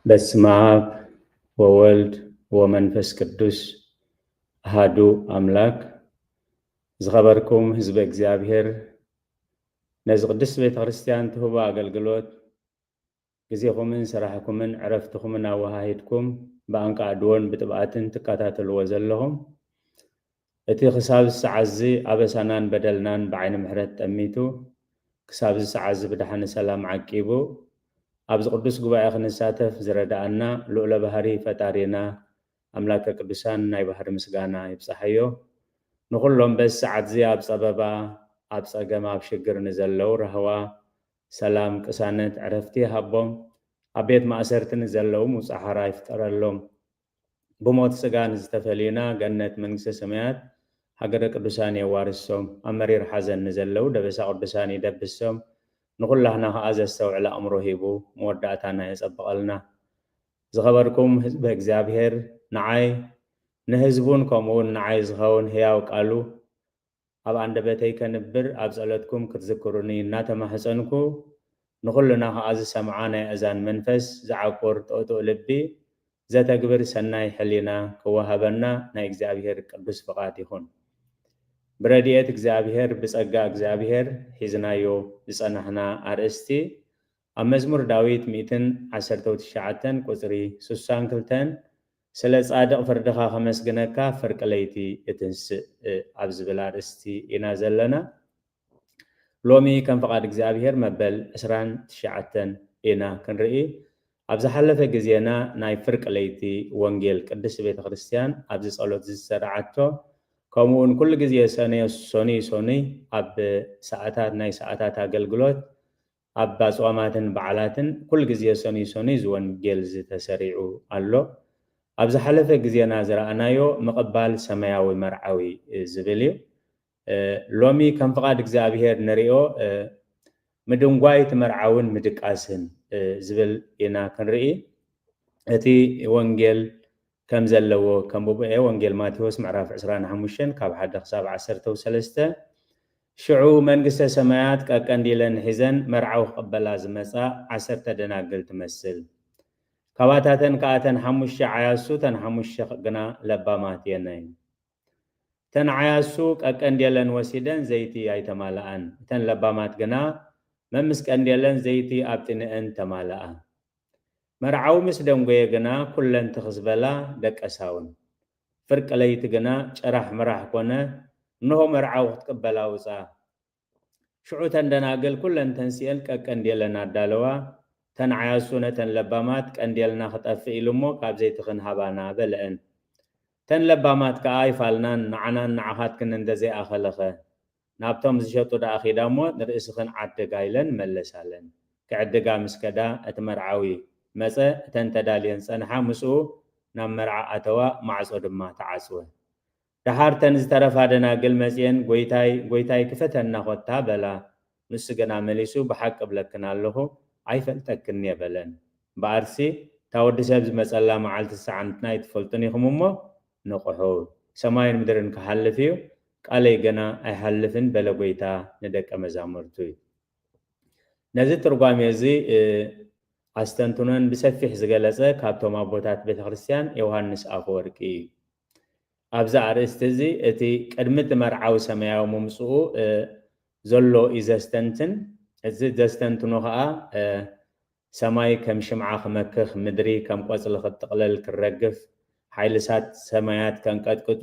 በስመ አብ ወወልድ ወመንፈስ ቅዱስ አሃዱ አምላክ። ዝኸበርኩም ህዝበ እግዚኣብሔር፣ ነዚ ቅድስት ቤተ ክርስቲያን ትህቦ ኣገልግሎት ግዜኹምን ስራሕኩምን ዕረፍትኹምን ኣወሃሂድኩም ብኣንቃዕድዎን ብጥብኣትን ትከታተልዎ ዘለኹም፣ እቲ ክሳብ ሰዓት እዚ ኣበሳናን በደልናን ብዓይኒ ምሕረት ጠሚቱ፣ ክሳብ እዚ ሰዓት እዚ ብደሓን ሰላም ዓቂቡ፣ ኣብዚ ቅዱስ ጉባኤ ክንሳተፍ ዝረዳኣና ልኡለ ባህሪ ፈጣሪና ኣምላከ ቅዱሳን ናይ ባህሪ ምስጋና ይብጻሓዮ። ንኹሎም በዚ ሰዓት እዚ ኣብ ጸበባ፣ ኣብ ጸገም፣ ኣብ ሽግር ንዘለዉ ራህዋ፣ ሰላም፣ ቅሳነት፣ ዕረፍቲ ይሃቦም። ኣብ ቤት ማእሰርቲ ንዘለዉ ምውጻእ ሓራ ይፍጠረሎም። ብሞት ስጋ ንዝተፈልዩና ገነት መንግስተ ሰማያት ሃገረ ቅዱሳን የዋርሶም። ኣብ መሪር ሓዘን ንዘለዉ ደበሳ ቅዱሳን ይደብሶም። ንኹላህና ከኣ ዘስተውዕል ኣእምሮ ሂቡ መወዳእታና የጸብቐልና። ዝኸበርኩም ህዝበ እግዚኣብሔር፣ ንዓይ ንህዝቡን ከምኡውን ንዓይ ዝኸውን ህያው ቃሉ ኣብ ኣንደበተይ ከንብር ኣብ ጸሎትኩም ክትዝክሩኒ እናተማህጸንኩ፣ ንኹልና ከኣ ዝሰምዓ ናይ ኣእዛን መንፈስ ዝዓቁር ጥቕጡቕ ልቢ ዘተግብር ሰናይ ሕሊና ክወሃበና ናይ እግዚኣብሔር ቅዱስ ፍቓድ ይኹን። ብረድኤት እግዚኣብሔር፣ ብጸጋ እግዚኣብሔር ሒዝናዮ ዝጸናሕና ኣርእስቲ ኣብ መዝሙር ዳዊት ሚእትን ዓሰርተ ትሽዓተን ቁጽሪ ስሳን ክልተን፣ ስለ ጻድቕ ፍርድኻ ከመስግነካ ፍርቂ ለይቲ እትንስእ ኣብ ዝብል ኣርእስቲ ኢና ዘለና። ሎሚ ከም ፍቓድ እግዚኣብሔር መበል ዕስራን ትሽዓተን ኢና ክንርኢ። ኣብ ዝሓለፈ ግዜና ናይ ፍርቂ ለይቲ ወንጌል ቅድስት ቤተ ክርስቲያን ኣብዚ ጸሎት ዝሰራዓቶ፣ ከምኡ እውን ኩሉ ግዜ ሰነ-፣ ሰኑይ ሰኑይ ኣብ ሰዓታት፣ ናይ ሰዓታት ኣገልግሎት ኣብ ኣጽዋማትን በዓላትን ኩሉ ግዜ ሰኑይ ሰኑይ እዚ ወንጌል እዚ ተሰሪዑ ኣሎ። ኣብ ዝሓለፈ ግዜና ዝረኣናዮ ምቕባል ሰማያዊ መርዓዊ ዝብል እዩ። እ፣ ሎሚ ከም ፍቓድ እግዚኣብሔር ንሪኦ፣ እ፣ ምድንጓይ እቲ መርዓውን ምድቃስን፣ እ፣ ዝብል ኢና ክንርኢ። እቲ ወንጌል ከም ዘለዎ ከንብቦ እየ። ወንጌል ማቴዎስ ምዕራፍ ዕስራን ሓሙሽተን ካብ ሓደ ክሳብ ዓሰርተ ሰለስተ። ሽዑ መንግስተ ሰማያት ቀቀንዲለን ሒዘን መርዓዊ ክቕበላ ዝመጻ ዓሰርተ ደናግል ትመስል። ካባታተን ከኣ እተን ሓሙሽተ ዓያሱ፣ እተን ሓሙሽተ ግና ለባማት እየን። እተን ዓያሱ ቀቀንዴለን ወሲደን ዘይቲ ኣይተማልኣን። እተን ለባማት ግና መምስ ቀንዴለን ዘይቲ ኣብ ጢንአን ተማልኣ። መርዓዊ ምስ ደንጎየ ግና ኩለን ትኽ ዝበላ ደቀሳውን። ፍርቂ ለይቲ ግና ጭራሕ ምራሕ ኮነ፣ እንሆ መርዓዊ ክትቅበላ ውጻ። ሽዑ እተን ደናግል ኩለን ተንሲአን ቀቀንዴለን ኣዳለዋ። እተን ዓያሱ ነተን ለባማት ቀንዴልና ክጠፍእ ኢሉ እሞ ካብ ዘይትኽን ሃባና በለአን። እተን ለባማት ከኣ ኣይፋልናን፣ ንዓናን ንዓኻትክን እንደ ዘይኣኸለኸ፣ ናብቶም ዝሸጡ ደኣ ኺዳ እሞ ንርእስኽን ዓድጋ ኢለን መለሳለን። ክዕድጋ ምስ ከዳ እቲ መርዓዊ መጸ፣ እተን ተዳልየን ጸንሓ ምስኡ ናብ መርዓ ኣተዋ፣ ማዕጾ ድማ ተዓጽወ። ደሓር እተን ዝተረፋ ደናግል መጺኤን፣ "ጐይታይ፣ ጐይታይ፣ ክፈተና ኾታ" በላ። ንሱ ግና መሊሱ፣ "ብሓቂ እብለክን ኣለኹ፣ ኣይፈልጠክን እየ" በለን። እምበኣርሲ፣ እታ ወዲ ሰብ ዝመጸላ መዓልቲ ሰዓምትና ኣይትፈልጡን ኢኹም እሞ፣ ንቕሑ። ሰማይን ምድርን ክሓልፍ እዩ፣ ቃለይ ግና ኣይሓልፍን በለ ጐይታ ንደቀ መዛሙርቱ እዩ። ነዚ ትርጓሜ እዚ፣ እ፣ ኣስተንትኖን ብሰፊሕ ዝገለጸ ካብቶም ኣቦታት ቤተ ክርስቲያን ዮሃንስ ኣፈወርቂ እዩ። ኣብዚ ኣርእስቲ እዚ እቲ ቅድሚ እቲ መርዓዊ ሰማያዊ ምምጽኡ፣ እ፣ ዘሎ እዩ ዘስተንትን። እዚ ዘስተንትኖ ኸኣ፣ እ፣ ሰማይ ከም ሽምዓ ክመክኽ፣ ምድሪ ከም ቆጽሊ ክትጥቕለል ክረግፍ፣ ሓይልሳት ሰማያት ከንቀጥቅጡ፣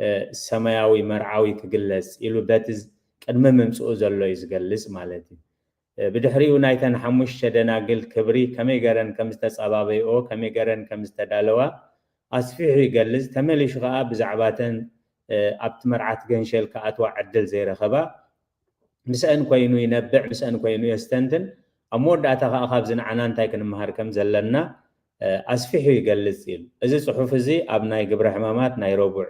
እ፣ ሰማያዊ መርዓዊ ክግለጽ ኢሉ በቲ ዝ-፣ ቅድሚ ምምጽኡ ዘሎ እዩ ዝገልጽ ማለት እዩ። እ፣ ብድሕሪኡ ናይተን ሓሙሽተ ደናግል ክብሪ ከመይ ገረን ከም ዝተጸባበይኦ፣ ከመይ ገረን ከም ዝተዳለዋ ኣስፊሑ ይገልጽ። ተመሊሹ ኸኣ ብዛዕባተን፣ እ፣ ኣብቲ መርዓት ገንሸል ክኣትዋ ዕድል ዘይረኸባ፣ ምስአን ኮይኑ ይነብዕ፣ ምስአን ኮይኑ የስተንትን። ኣብ መወዳእታ ኸኣ ካብዚ ንዓና እንታይ ክንመሃር ከም ዘለና፣ እ፣ ኣስፊሑ ይገልጽ እዩ። እዚ ጽሑፍ እዚ ኣብ ናይ ግብረ ሕማማት ናይ ረቡዕ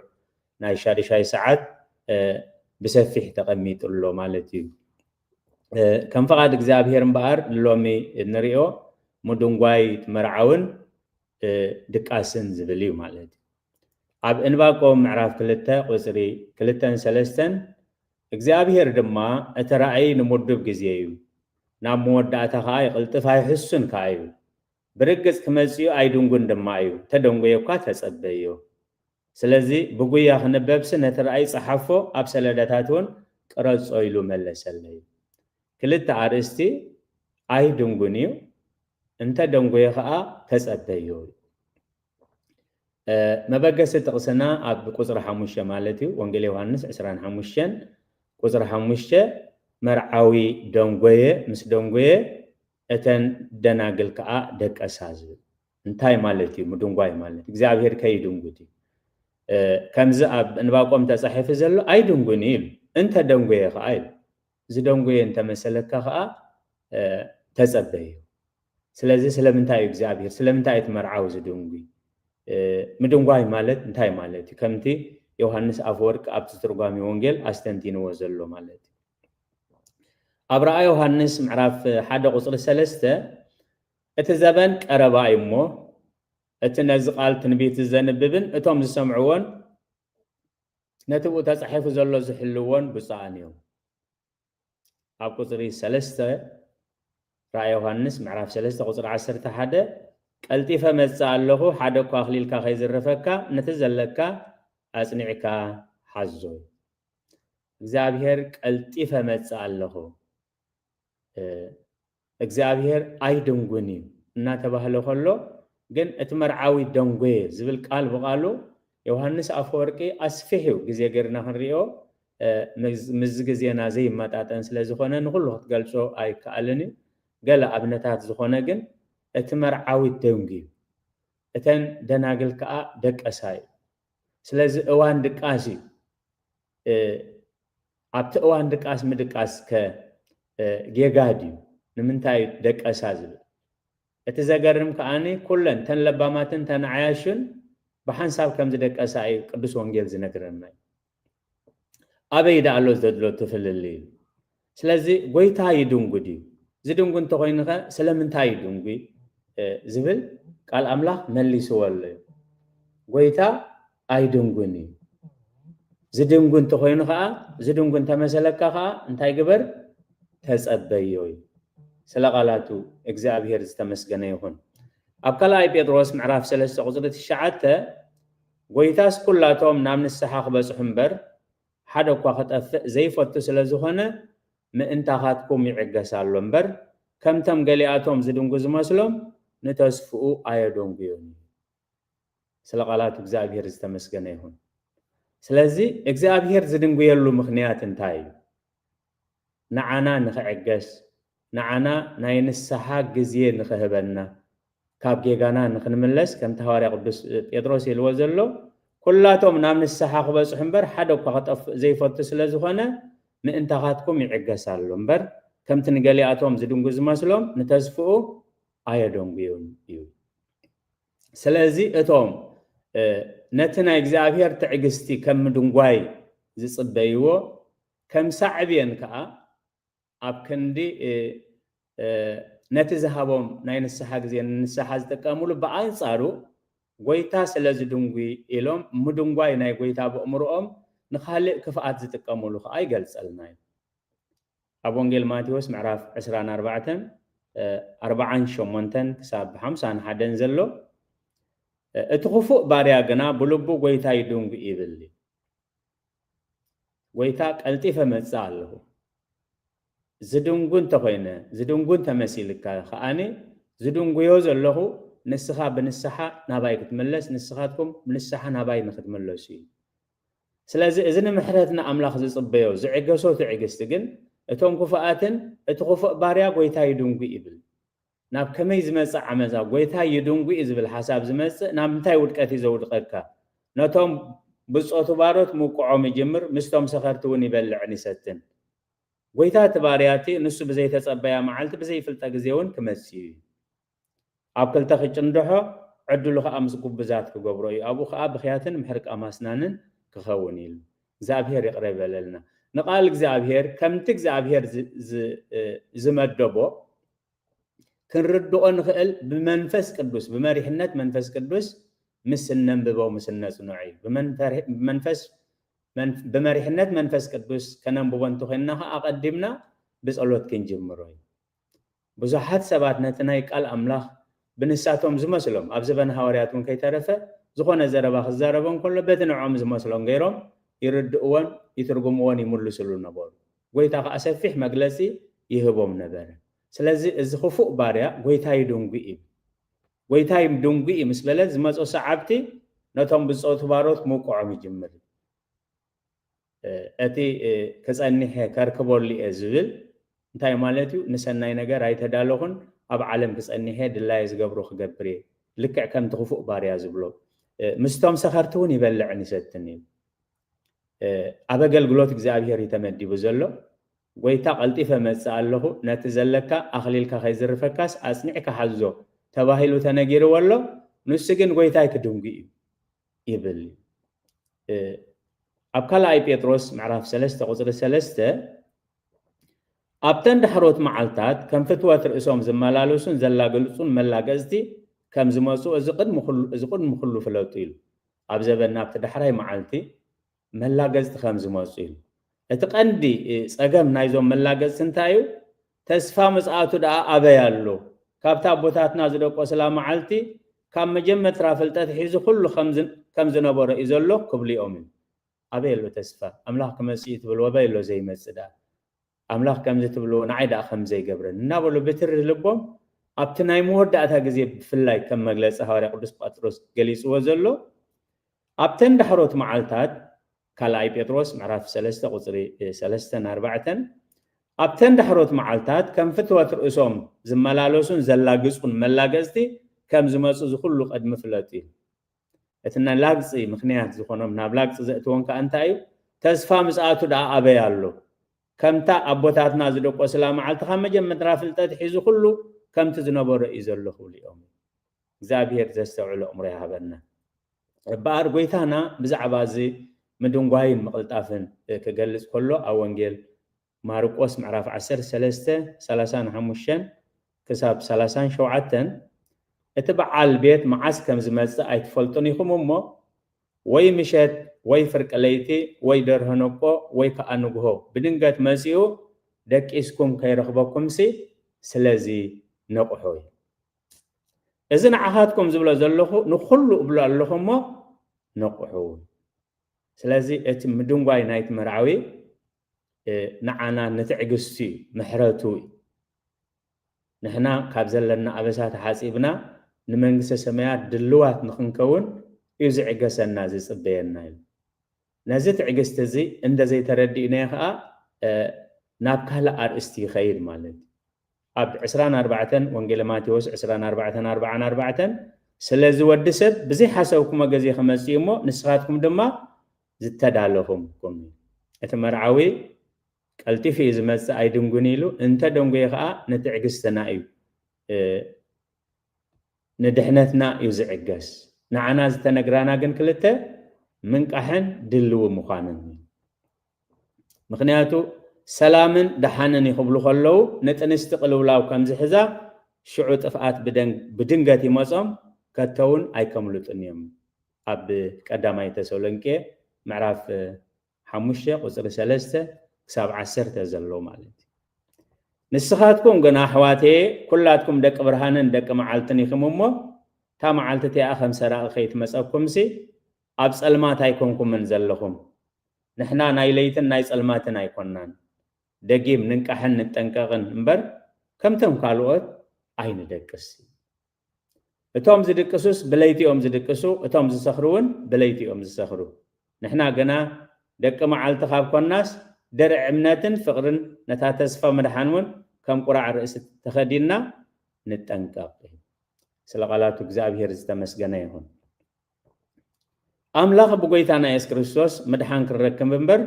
ናይ ሻድሻይ ሰዓት፣ እ፣ ብሰፊሕ ተቐሚጡ ኣሎ ማለት እዩ። እ፣ ከም ፍቓድ እግዚኣብሔር እምበኣር ሎሚ እንሪኦ ምድንጓይ መርዓውን፣ እ፣ ድቃስን ዝብል እዩ ማለት እዩ። ኣብ ዕንባቆም ምዕራፍ ክልተ ቁጽሪ ክልተን ሰለስተን፣ "እግዚኣብሔር ድማ እቲ ራእይ ንምዱብ ግዜ እዩ፣ ናብ መወዳእታ ኸኣ ይቕልጥፍ ኣይሕሱን ከኣ እዩ። ብርግጽ ክመጽእ እዩ፣ ኣይድንጉን ድማ እዩ። ተደንጎየ እኳ ተጸበዮ። ስለዚ ብጉያ ክንበብሲ ነቲ ራእይ ጸሓፎ፣ ኣብ ሰለዳታት እውን ቅረጾ ኢሉ መለሰለይ። ክልተ ኣርእስቲ ኣይድንጉን እዩ፣ እንተ ደንጎየ ኸኣ ተጸበዮ። መበገሲ ጥቕስና ኣብ ቁጽሪ ሓሙሽተ ማለት እዩ። ወንጌል ዮሃንስ ዕስራን ሓሙሽተን ቁጽሪ ሓሙሽተ፣ መርዓዊ ደንጎየ፣ ምስ ደንጎየ እተን ደናግል ከኣ ደቀሳ ዝብል እንታይ ማለት እዩ? ምድንጓይ ማለት እግዚኣብሔር ከይድንጉት እዩ። ከምዚ ኣብ እንባቆም ተጻሒፉ ዘሎ ኣይድንጉን እዩ ኢሉ፣ እንተ ደንጎየ ከኣ ኢሉ፣ ዝደንጎየ እንተመሰለካ ከኣ ተጸበዮ። ስለዚ ስለምንታይ እዩ እግዚኣብሔር፣ ስለምንታይ እቲ መርዓዊ ዝድንጉ? ምድንጓይ ማለት እንታይ ማለት እዩ? ከምቲ ዮሃንስ ኣፈወርቅ ኣብቲ ትርጓሚ ወንጌል ኣስተንቲንዎ ዘሎ ማለት እዩ። ኣብ ራእይ ዮሃንስ ምዕራፍ ሓደ ቁጽሪ ሰለስተ፣ እቲ ዘበን ቀረባ እዩ እሞ፣ እቲ ነዚ ቃል ትንቢት ዘንብብን እቶም ዝሰምዕዎን ነቲ ብኡ ተጻሒፉ ዘሎ ዝሕልዎን ብፁዓን እዮም። ኣብ ቁጽሪ ሰለስተ፣ ራእይ ዮሃንስ ምዕራፍ ሰለስተ ቁጽሪ ዓሰርተ ሓደ፣ ቀልጢፈ መጽእ ኣለኹ፣ ሓደ እኳ ኣኽሊልካ ከይዝረፈካ ነቲ ዘለካ ኣጽኒዕካ ሓዞ። እግዚኣብሔር ቀልጢፈ መጽእ ኣለኹ፣ እግዚኣብሔር ኣይድንጉን እዩ እናተባህለ ከሎ ግን እቲ መርዓዊ ደንጎየ ዝብል ቃል ብቓሉ ዮሃንስ ኣፈወርቂ ኣስፊሑ ግዜ ገርና ክንሪኦ፣ ምስ ግዜና ዘይመጣጠን ስለ ዝኾነ ንኹሉ ክትገልጾ ኣይከኣልን እዩ። ገለ ኣብነታት ዝኾነ ግን እቲ መርዓዊ ደንጉ እዩ፣ እተን ደናግል ከኣ ደቀሳ እዩ። ስለዚ እዋን ድቃስ እዩ። ኣብቲ እዋን ድቃስ ምድቃስ ከ ጌጋ ድዩ? ንምንታይ እዩ ደቀሳ ዝብል? እቲ ዘገርም ከኣኒ ኩለን ተን ለባማትን ተን ዓያሹን ብሓንሳብ ከም ዝደቀሳ እዩ ቅዱስ ወንጌል ዝነግረና እዩ። ኣበይ ደኣ ኣሎ ዘድሎ እቲ ፍልልይ? ስለዚ ጎይታ ይድንጉ ድዩ? ዝድንጉ እንተኾይኑ ኸ ስለምንታይ ይድንጉ ዝብል ቃል ኣምላኽ መሊስዎ ኣሎ እዩ። ጎይታ ኣይድንጉን እዩ። ዝድንጉ እንተኾይኑ ኸዓ፣ ዝድንጉ እንተመሰለካ ኸዓ እንታይ ግበር? ተጸበዮ እዩ። ስለ ቃላቱ እግዚኣብሔር ዝተመስገነ ይኹን። ኣብ ካልኣይ ጴጥሮስ ምዕራፍ ሰለስተ ቁጽሪ ትሽዓተ፣ ጎይታስ ኩላቶም ናብ ንስሓ ክበጽሑ እምበር ሓደ እኳ ክጠፍእ ዘይፈቱ ስለ ዝኾነ ምእንታኻትኩም ይዕገስ ኣሎ እምበር ከምቶም ገሊኣቶም ዝድንጉ ዝመስሎም ንተስፍኡ ኣየደንጉዮን እዩ። ስለ ቃላት እግዚኣብሔር ዝተመስገነ ይኹን። ስለዚ እግዚኣብሔር ዝድንጉየሉ ምኽንያት እንታይ እዩ? ንዓና ንኽዕገስ፣ ንዓና ናይ ንስሓ ግዜ ንኽህበና፣ ካብ ጌጋና ንኽንምለስ፣ ከምቲ ሃዋርያ ቅዱስ ጴጥሮስ ኢልዎ ዘሎ፣ ኩላቶም ናብ ንስሓ ክበጽሑ እምበር ሓደ እኳ ክጠፍእ ዘይፈቱ ስለ ዝኾነ ምእንታኻትኩም ይዕገስ ኣሎ እምበር ከምቲ ንገሊኣቶም ዝድንጉ ዝመስሎም ንተስፍኡ ኣየደንጉዩን እዩ። ስለዚ እቶም ነቲ ናይ እግዚኣብሔር ትዕግስቲ ከም ምድንጓይ ዝጽበይዎ ከም ሳዕቤን ከኣ ኣብ ክንዲ ነቲ ዝሃቦም ናይ ንስሓ ግዜ ንንስሓ ዝጥቀምሉ ብኣንጻሩ ጎይታ ስለ ዝድንጉ ኢሎም ምድንጓይ ናይ ጎይታ በእምርኦም ንኻልእ ክፍኣት ዝጥቀምሉ ከኣ ይገልጸልና እዩ። ኣብ ወንጌል ማቴዎስ ምዕራፍ ዕስራን ኣርባዕተን ኣርባዓን ሸሞንተን ክሳብ ሓምሳን ሓደን ዘሎ እቲ ክፉእ ባርያ ግና ብልቡ ጎይታ ይድንጉ ይብል። ጎይታ ቀልጢፈ መጽእ ኣለኹ። ዝድንጉ እንተኾይነ፣ ዝድንጉ እንተመሲልካ ከኣኒ ዝድንጉዮ ዘለኹ ንስኻ ብንስሓ ናባይ ክትምለስ፣ ንስኻትኩም ብንስሓ ናባይ ንክትምለሱ እዩ። ስለዚ እዚ ንምሕረትና ኣምላኽ ዝጽበዮ ዝዕገሶ ትዕግስቲ ግን እቶም ክፉኣትን እቲ ክፉእ ባርያ ጎይታ ይድንጉ ይብል። ናብ ከመይ ዝመጽእ ዓመጻ ጎይታ ይድንጉ እዩ ዝብል ሓሳብ ዝመጽእ ናብ ምንታይ ውድቀት እዩ ዘውድቀካ? ነቶም ብጾቱ ባሮት ምውቅዖም ይጅምር፣ ምስቶም ሰኸርቲ እውን ይበልዕን ይሰትን። ጎይታ እቲ ባርያ እቲ ንሱ ብዘይተጸበያ መዓልቲ ብዘይፍልጠ ግዜ እውን ክመጽእ እዩ። ኣብ ክልተ ክጭንድሖ ዕድሉ ከኣ ምስ ጉብዛት ክገብሮ እዩ። ኣብኡ ከኣ ብኽያትን ምሕርቃም ኣስናንን ክኸውን ኢሉ እግዚኣብሔር ይቕረ ይበለልና። ንቃል እግዚኣብሔር ከምቲ እግዚኣብሔር ዝ- ዝ- ዝመደቦ ክንርድኦ ንኽእል ብመንፈስ ቅዱስ ብመሪሕነት መንፈስ ቅዱስ ምስ እነንብቦ ምስ እነጽንዖ እዩ። ብመንፈር- ብመንፈስ መን- ብመሪሕነት መንፈስ ቅዱስ ከነንብቦ እንተኾይንና ከኣ ኣቐዲምና ብጸሎት ክንጅምሮ እዩ። ብዙሓት ሰባት ነቲ ናይ ቃል ኣምላኽ ብንሳቶም ዝመስሎም፣ ኣብ ዘበን ሃዋርያት እውን ከይተረፈ ዝኾነ ዘረባ ክዛረቦ እንከሎ በቲ ንዕኦም ዝመስሎም ገይሮም ይርድእዎን ይትርጉምዎን ይምልስሉ ነበሩ። ጎይታ ከኣ ሰፊሕ መግለጺ ይህቦም ነበረ። ስለዚ እዚ ክፉእ ባርያ ጎይታይ ድንጉ እዩ፣ ጎይታይ ድንጉ እዩ ምስ በለ ዝመጹ ሰዓብቲ ነቶም ብጾቱ ባሮት ምውቅዖም ይጅምር። እቲ ክጸኒሐ ከርክበሉ እየ ዝብል እንታይ ማለት እዩ? ንሰናይ ነገር ኣይተዳለኹን፣ ኣብ ዓለም ክጸኒሐ ድላየ ዝገብሮ ክገብር እየ፣ ልክዕ ከምቲ ክፉእ ባርያ ዝብሎ። ምስቶም ሰኸርቲ እውን ይበልዕን ይሰትን እዩ። ኣብ ኣገልግሎት እግዚኣብሔር እዩ ተመዲቡ ዘሎ። ጎይታ ቀልጢፈ መጽእ ኣለኹ፣ ነቲ ዘለካ ኣኽሊልካ ከይዝርፈካስ ኣጽኒዕካ ሓዞ ተባሂሉ ተነጊርዎ ኣሎ። ንሱ ግን ጎይታይ ክድንጉ እዩ ይብል። ኣብ ካልኣይ ጴጥሮስ ምዕራፍ ሰለስተ ቁጽሪ ሰለስተ፣ ኣብተን ዳሕሮት መዓልታት ከም ፍትወት ርእሶም ዝመላለሱን ዘላግልጹን መላገጽቲ ከም ዝመጹ እዚ ቅድሚ ኩሉ፣ እዚ ቅድሚ ኩሉ ፍለጡ ኢሉ። ኣብ ዘበን ናብቲ ዳሕራይ መዓልቲ መላገጽቲ ከም ዝመጹ ኢሉ። እቲ ቀንዲ ጸገም ናይዞም መላገጽቲ እንታይ እዩ? ተስፋ ምጽኣቱ ደኣ ኣበይ ኣሎ? ካብታ ኣቦታትና ዝደቆስላ መዓልቲ ካብ መጀመርታ ፍልጠት ሒዙ ኩሉ ከም ዝን-፣ ከም ዝነበሮ እዩ ዘሎ ክብሉ እዮም። ኣበይ ኣሎ ተስፋ? ኣምላኽ ክመጽእ እዩ ትብልዎ፣ ኣበይ ኣሎ ዘይመጽእ ደኣ? ኣምላኽ ከምዚ ትብልዎ፣ ንዓይ ደኣ ከም ዘይገብረኒ እናበሉ ብትሪ ልቦም ኣብቲ ናይ መወዳእታ ግዜ ብፍላይ ከም መግለጺ ሃዋርያ ቅዱስ ጴጥሮስ ገሊጽዎ ዘሎ ኣብተን ዳሕሮት መዓልታት ካልኣይ ጴጥሮስ ምዕራፍ ሰለስተ ቁጽሪ ሰለስተን ኣርባዕተን፣ ኣብተን ዳሕሮት መዓልታት ከም ፍትወት ርእሶም ዝመላለሱን ዘላግጹን መላገጽቲ ከም ዝመጹ እዚ ኩሉ ቅድሚ ፍለጡ እዩ። እቲ ናይ ላግጺ ምኽንያት ዝኾኖም ናብ ላግጺ ዘእትዎም ከኣ እንታይ እዩ? ተስፋ ምጽኣቱ ደኣ ኣበይ ኣሎ? ከምታ ኣቦታትና ዝደቆስላ መዓልቲ ካብ መጀመርታ ፍልጠት ሒዙ ኩሉ ከምቲ ዝነበሮ እዩ ዘሎ ክብሉ እዮም። እግዚኣብሔር ዘስተውዕሎ ኣእምሮ ይሃበና። እምበኣር ጎይታና ብዛዕባ እዚ ምድንጓይን ምቕልጣፍን ክገልጽ ከሎ ኣብ ወንጌል ማርቆስ ምዕራፍ ዓሰርተ ሰለስተ ሰላሳን ሓሙሽተን ክሳብ ሰላሳን ሸውዓተን፣ እቲ በዓል ቤት መዓስ ከም ዝመጽእ ኣይትፈልጡን ኢኹም እሞ፣ ወይ ምሸት ወይ ፍርቂ ለይቲ ወይ ደርሆ ነቆ ወይ ከኣ ንግሆ ብድንገት መጺኡ ደቂስኩም ከይረኽበኩምሲ፣ ስለዚ ንቕሑ። እዚ ንዓኻትኩም ዝብሎ ዘለኹ ንኹሉ እብሎ ኣለኹ እሞ ንቕሑ። ስለዚ እቲ ምድንጓይ ናይቲ መርዓዊ፣ እ፣ ንዓና ንትዕግስቲ እዩ፣ ምሕረቱ እዩ። ንሕና ካብ ዘለና ኣበሳ ተሓጺብና ንመንግስተ ሰማያት ድልዋት ንኽንከውን እዩ ዝዕገሰና፣ ዝጽበየና እዩ። ነዚ ትዕግስቲ እዚ እንደ ዘይተረዲእናዮ ኸኣ፣ እ፣ ናብ ካልእ ኣርእስቲ ይኸይድ ማለት እዩ። ኣብ ዕስራን ኣርባዕተን ወንጌለ ማቴዎስ ዕስራን ኣርባዕተን ኣርባዓን ኣርባዕተን፣ ስለዚ ወዲ ሰብ ብዘይሓሰብኩሞ ግዜ ክመጽእ እዩ እሞ ንስኻትኩም ድማ ዝተዳለኹም ኩኑ። እቲ መርዓዊ ቀልጢፉ እዩ ዝመጽእ ኣይድንጉን ኢሉ፣ እንተ ደንጎየ ኸኣ ንትዕግስትና እዩ፣ እ፣ ንድሕነትና እዩ ዝዕገስ። ንዓና ዝተነግራና ግን ክልተ፣ ምንቃሕን ድልዊ ምዃንን እዩ። ምኽንያቱ ሰላምን ደሓንን ይኽብሉ ከለዉ ንጥንስቲ ቅልውላው ከም ዝሕዛ ሽዑ ጥፍኣት ብደን-፣ ብድንገት ይመጾም፣ ከቶ እውን ኣይከምልጡን እዮም። ኣብ ቀዳማይ ተሰሎንቄ ምዕራፍ ሓሙሽተ ቁጽሪ ሰለስተ ክሳብ ዓሰርተ ዘሎ ማለት እዩ። ንስኻትኩም ግና ኣሕዋተየ ኩላትኩም ደቂ ብርሃንን ደቂ መዓልትን ኢኹም እሞ፣ እታ መዓልቲ እቲኣ ከም ሰራቒ ከይትመጸኩምሲ ኣብ ጸልማት ኣይኮንኩምን ዘለኹም። ንሕና ናይ ለይትን ናይ ጸልማትን ኣይኮንናን። ደጊም ንንቃሕን ንጠንቀቕን እምበር ከምቶም ካልኦት ኣይንደቅስ። እቶም ዝድቅሱስ ብለይቲ እዮም ዝድቅሱ፣ እቶም ዝሰኽሩ እውን ብለይቲ እዮም ዝሰኽሩ። ንሕና ግና ደቂ መዓልቲ ካብ ኮናስ ድርዒ እምነትን ፍቕርን ነታ ተስፋ ምድሓን እውን ከም ቁራዕ ርእሲ ተኸዲንና ንጠንቀቕ። ስለ ቃላቱ እግዚኣብሔር ዝተመስገነ ይኹን። ኣምላኽ ብጎይታና የሱስ ክርስቶስ ምድሓን ክንረክብ እምበር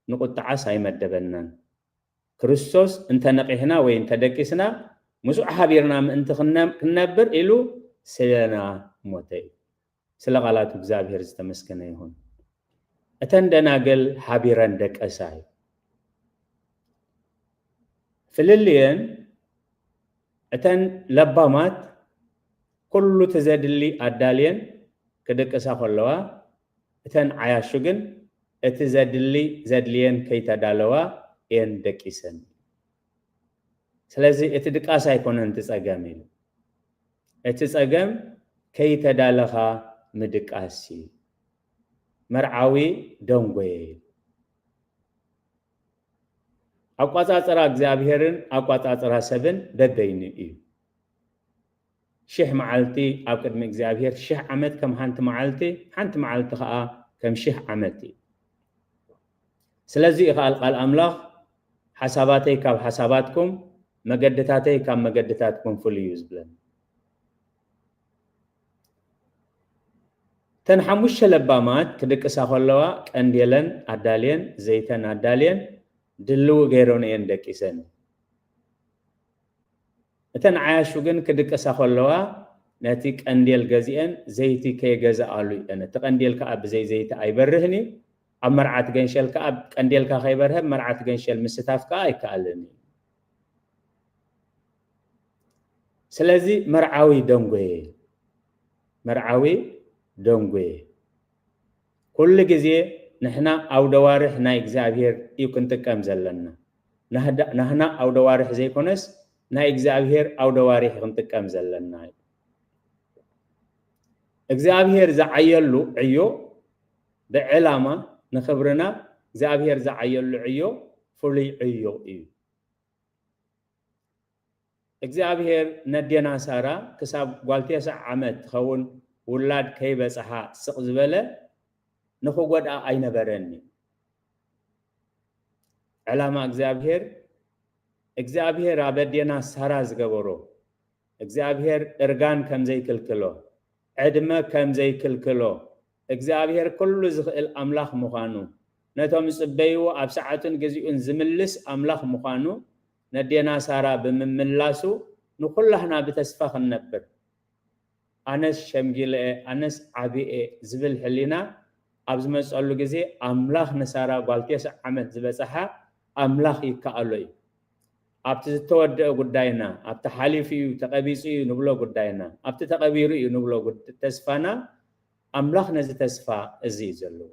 ንቁጥዓስ ኣይመደበናን። ክርስቶስ እንተ ነቒሕና ወይ እንተ ደቂስና ምስኡ ሓቢርና ምእንቲ ክነ-፣ ክንነብር ኢሉ ስለና ሞተ እዩ። ስለ ቃላቱ እግዚኣብሔር ዝተመስገነ ይኹን። እተን ደናግል ሓቢረን ደቀሳ እዩ። ፍልልየን፣ እተን ለባማት ኩሉ እቲ ዘድሊ ኣዳልየን ክድቅሳ ከለዋ፣ እተን ዓያሹ ግን እቲ ዘድሊ ዘድልየን ከይተዳለዋ እየን ደቂሰን። ስለዚ እቲ ድቃስ ኣይኮነን እቲ ጸገም ኢሉ። እቲ ጸገም ከይተዳለኻ ምድቃስ እዩ። መርዓዊ ደንጎየ። ኣቋጻጽራ እግዚኣብሔርን ኣቋጻጽራ ሰብን በበይኑ እዩ። ሽሕ መዓልቲ ኣብ ቅድሚ እግዚኣብሔር፣ ሽሕ ዓመት ከም ሓንቲ መዓልቲ፣ ሓንቲ መዓልቲ ኸኣ ከም ሽሕ ዓመት እዩ። ስለዚ እዩ ኸኣ ቃል ኣምላኽ፣ ሓሳባተይ ካብ ሓሳባትኩም፣ መገድታተይ ካብ መገድታትኩም ፍሉይ እዩ ዝብለና። እተን ሓሙሽተ ለባማት ክድቅሳ ከለዋ ቀንዴለን ኣዳልየን ዘይተን ኣዳልየን ድልው ገይረን እየን ደቂሰን። እተን ዓያሹ ግን ክድቅሳ ከለዋ ነቲ ቀንዴል ገዚአን ዘይቲ ከይገዝኣሉ እየን። እቲ ቀንዴል ከኣ ብዘይ ዘይቲ ኣይበርህን እዩ። ኣብ መርዓ እቲ ገንሸል ከኣ ቀንዴልካ ከይበርሀ መርዓ እቲ ገንሸል ምስታፍ ከኣ ኣይከኣልን እዩ። ስለዚ መርዓዊ ደንጎየ፣ መርዓዊ ደንጎየ። ኩሉ ግዜ ንሕና ኣውደዋርሕ ናይ እግዚኣብሔር እዩ ክንጥቀም ዘለና። ናህዳ-፣ ናህና ኣውደዋርሕ ዘይኮነስ ናይ እግዚኣብሔር ኣውደዋርሕ ክንጥቀም ዘለና እዩ። እግዚኣብሔር ዝዓየሉ ዕዮ ብዕላማ ንኽብርና እግዚኣብሔር ዝዓየሉ ዕዮ ፍሉይ ዕዮ እዩ። እግዚኣብሔር ነዴና ሳራ ክሳብ ጓል ተስዓ ዓመት ትኸውን ውላድ ከይበጽሓ ስቕ ዝበለ ንኽጎድኣ ኣይነበረን እዩ። ዕላማ እግዚኣብሔር፣ እግዚኣብሔር ኣብ ኣዴና ሳራ ዝገበሮ፣ እግዚኣብሔር እርጋን ከም ዘይክልክሎ፣ ዕድመ ከም ዘይክልክሎ፣ እግዚኣብሔር ኩሉ ዝኽእል ኣምላኽ ምዃኑ፣ ነቶም ዝጽበይዎ ኣብ ሰዓቱን ግዚኡን ዝምልስ ኣምላኽ ምዃኑ ነዴና ሳራ ብምምላሱ፣ ንኹላህና ብተስፋ ክንነብር፣ ኣነስ ሸምጊለ እየ፣ ኣነስ ዓብየ እየ ዝብል ሕሊና ኣብ ዝመጸሉ ግዜ፣ ኣምላኽ ንሳራ ጓል ተስዓ ዓመት ዝበጽሓ ኣምላኽ ይከኣሎ እዩ። ኣብቲ ዝተወደአ ጉዳይና፣ ኣብቲ ሓሊፉ እዩ፣ ተቐቢጹ እዩ ንብሎ ጉዳይና፣ ኣብቲ ተቐቢሩ እዩ ንብሎ ጉድ-፣ ተስፋና፣ ኣምላኽ ነዚ ተስፋ እዚ እዩ ዘለዎ።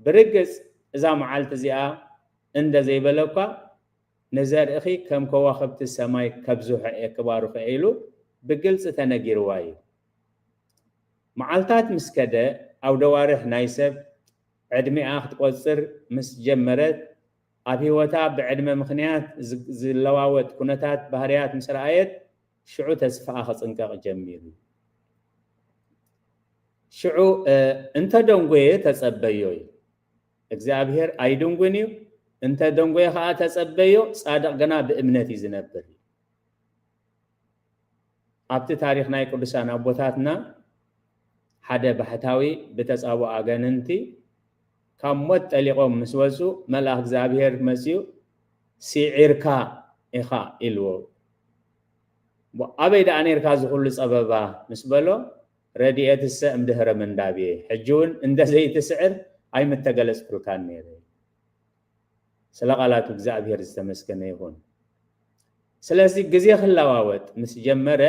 ብርግጽ እዛ መዓልቲ እዚኣ እንደ ዘይበለ እኳ፣ "ንዘርእኺ ከም ከዋኽብቲ ሰማይ ከብዝሖ እየ፣ ክባርኾ እየ" ኢሉ ብግልጺ ተነጊርዋ እዩ። መዓልታት ምስ ከደ፣ ኣውደዋርሕ ናይ ሰብ ዕድሚኣ ክትቆጽር ምስ ጀመረት፣ ኣብ ህይወታ ብዕድመ ምኽንያት ዝ-፣ ዝለዋወጥ ኩነታት ባህርያት ምስ ረኣየት፣ ሽዑ ተስፋኣ ክጽንቀቕ ጀሚሩ። ሽዑ፣ እ፣ "እንተ ደንጎየ ተጸበዮ" እዩ። እግዚኣብሔር ኣይድንጉን እዩ። "እንተ ደንጎየ ኸኣ ተጸበዮ፣ ጻድቕ ግና ብእምነት እዩ ዝነብር" እዩ። ኣብቲ ታሪኽ ናይ ቅዱሳን ኣቦታትና፣ ሓደ ባሕታዊ ብተጻብኦ ኣጋንንቲ ካብ ሞት ጠሊቖም ምስ ወጹ፣ መልኣኽ እግዚኣብሔር መጺኡ፣ "ስዒርካ ኢኻ" ኢልዎ። "ኣበይ ደኣ ኔርካ እዚ ኩሉ ጸበባ?" ምስ በሎ፣ "ረድኤትሰ እምድህረ ምንዳቤ፣ ሕጂ እውን እንደ ዘይትስዕር ኣይምተገለጽኩልካን ነይረ" እዩ። ስለ ቃላቱ እግዚኣብሔር ዝተመስገነ ይኹን። ስለዚ ግዜ ክለዋወጥ ምስ ጀመረ፣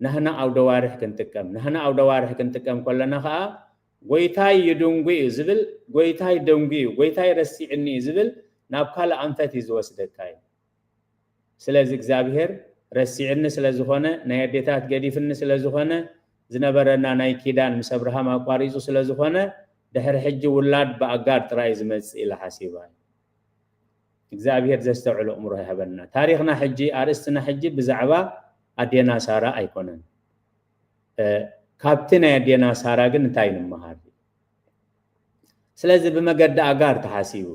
ናህና ኣውደዋርሕ ክንጥቀም፣ ናህና ኣውደዋርሕ ክንጥቀም ከለና ኸኣ፣ "ጎይታይ ይድንጉ እዩ" ዝብል፣ "ጎይታይ ደንጉ እዩ፣ ጎይታይ ረሲዕኒ እዩ" ዝብል ናብ ካልእ ኣንፈት እዩ ዝወስደካ እዩ። ስለዚ እግዚኣብሔር ረሲዕኒ ስለ ዝኾነ፣ ናይ ኣዴታት ገዲፍኒ ስለ ዝኾነ፣ ዝነበረና ናይ ኪዳን ምስ ኣብርሃም ኣቋሪጹ ስለ ዝኾነ፣ ድሕሪ ሕጂ ውላድ ብኣጋር ጥራይ እዩ ዝመጽእ ኢላ ሓሲባ። እግዚኣብሔር ዘስተውዕል ኣእምሮ ይሃበና። ታሪኽና ሕጂ፣ ኣርእስትና ሕጂ ብዛዕባ ኣዴና ሳራ ኣይኮነን። እ፣ ካብቲ ናይ ኣዴና ሳራ ግን እንታይ ንምሃር? ስለዚ ብመገዲ ኣጋር ተሓሲቡ፣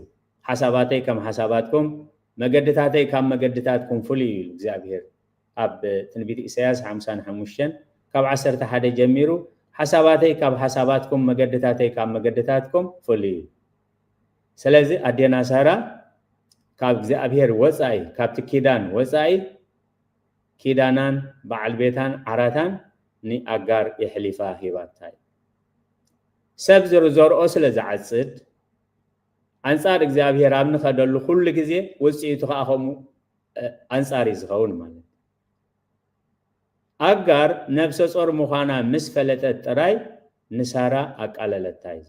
"ሓሳባተይ ከም ሓሳባትኩም፣ መገድታተይ ካብ መገድታትኩም ፍሉይ እዩ" ይብል እግዚኣብሔር። ኣብ ትንቢት ኢሳያስ ሓምሳን ሓሙሽተን ካብ ዓሰርተ ሓደ ጀሚሩ፣ "ሓሳባተይ ካብ ሓሳባትኩም፣ መገድታተይ ካብ መገድታትኩም ፍሉይ እዩ።" ስለዚ ኣዴና ሳራ ካብ እግዚኣብሔር ወጻኢ፣ ካብቲ ኪዳን ወጻኢ፣ ኪዳናን በዓል ቤታን ዓራታን ንኣጋር የሕሊፋ ሂባታ እዩ። ሰብ ዝር-፣ ዘርኦ ስለ ዝዓጽድ፣ ኣንጻር እግዚኣብሔር ኣብ ንኸደሉ ኩሉ ግዜ ውጽኢቱ ኸኣ ከምኡ፣ እ፣ ኣንጻር እዩ ዝኸውን ማለት እዩ። ኣጋር ነብሰ ጾር ምዃና ምስ ፈለጠት ጥራይ ንሳራ ኣቃለለታ እዩ።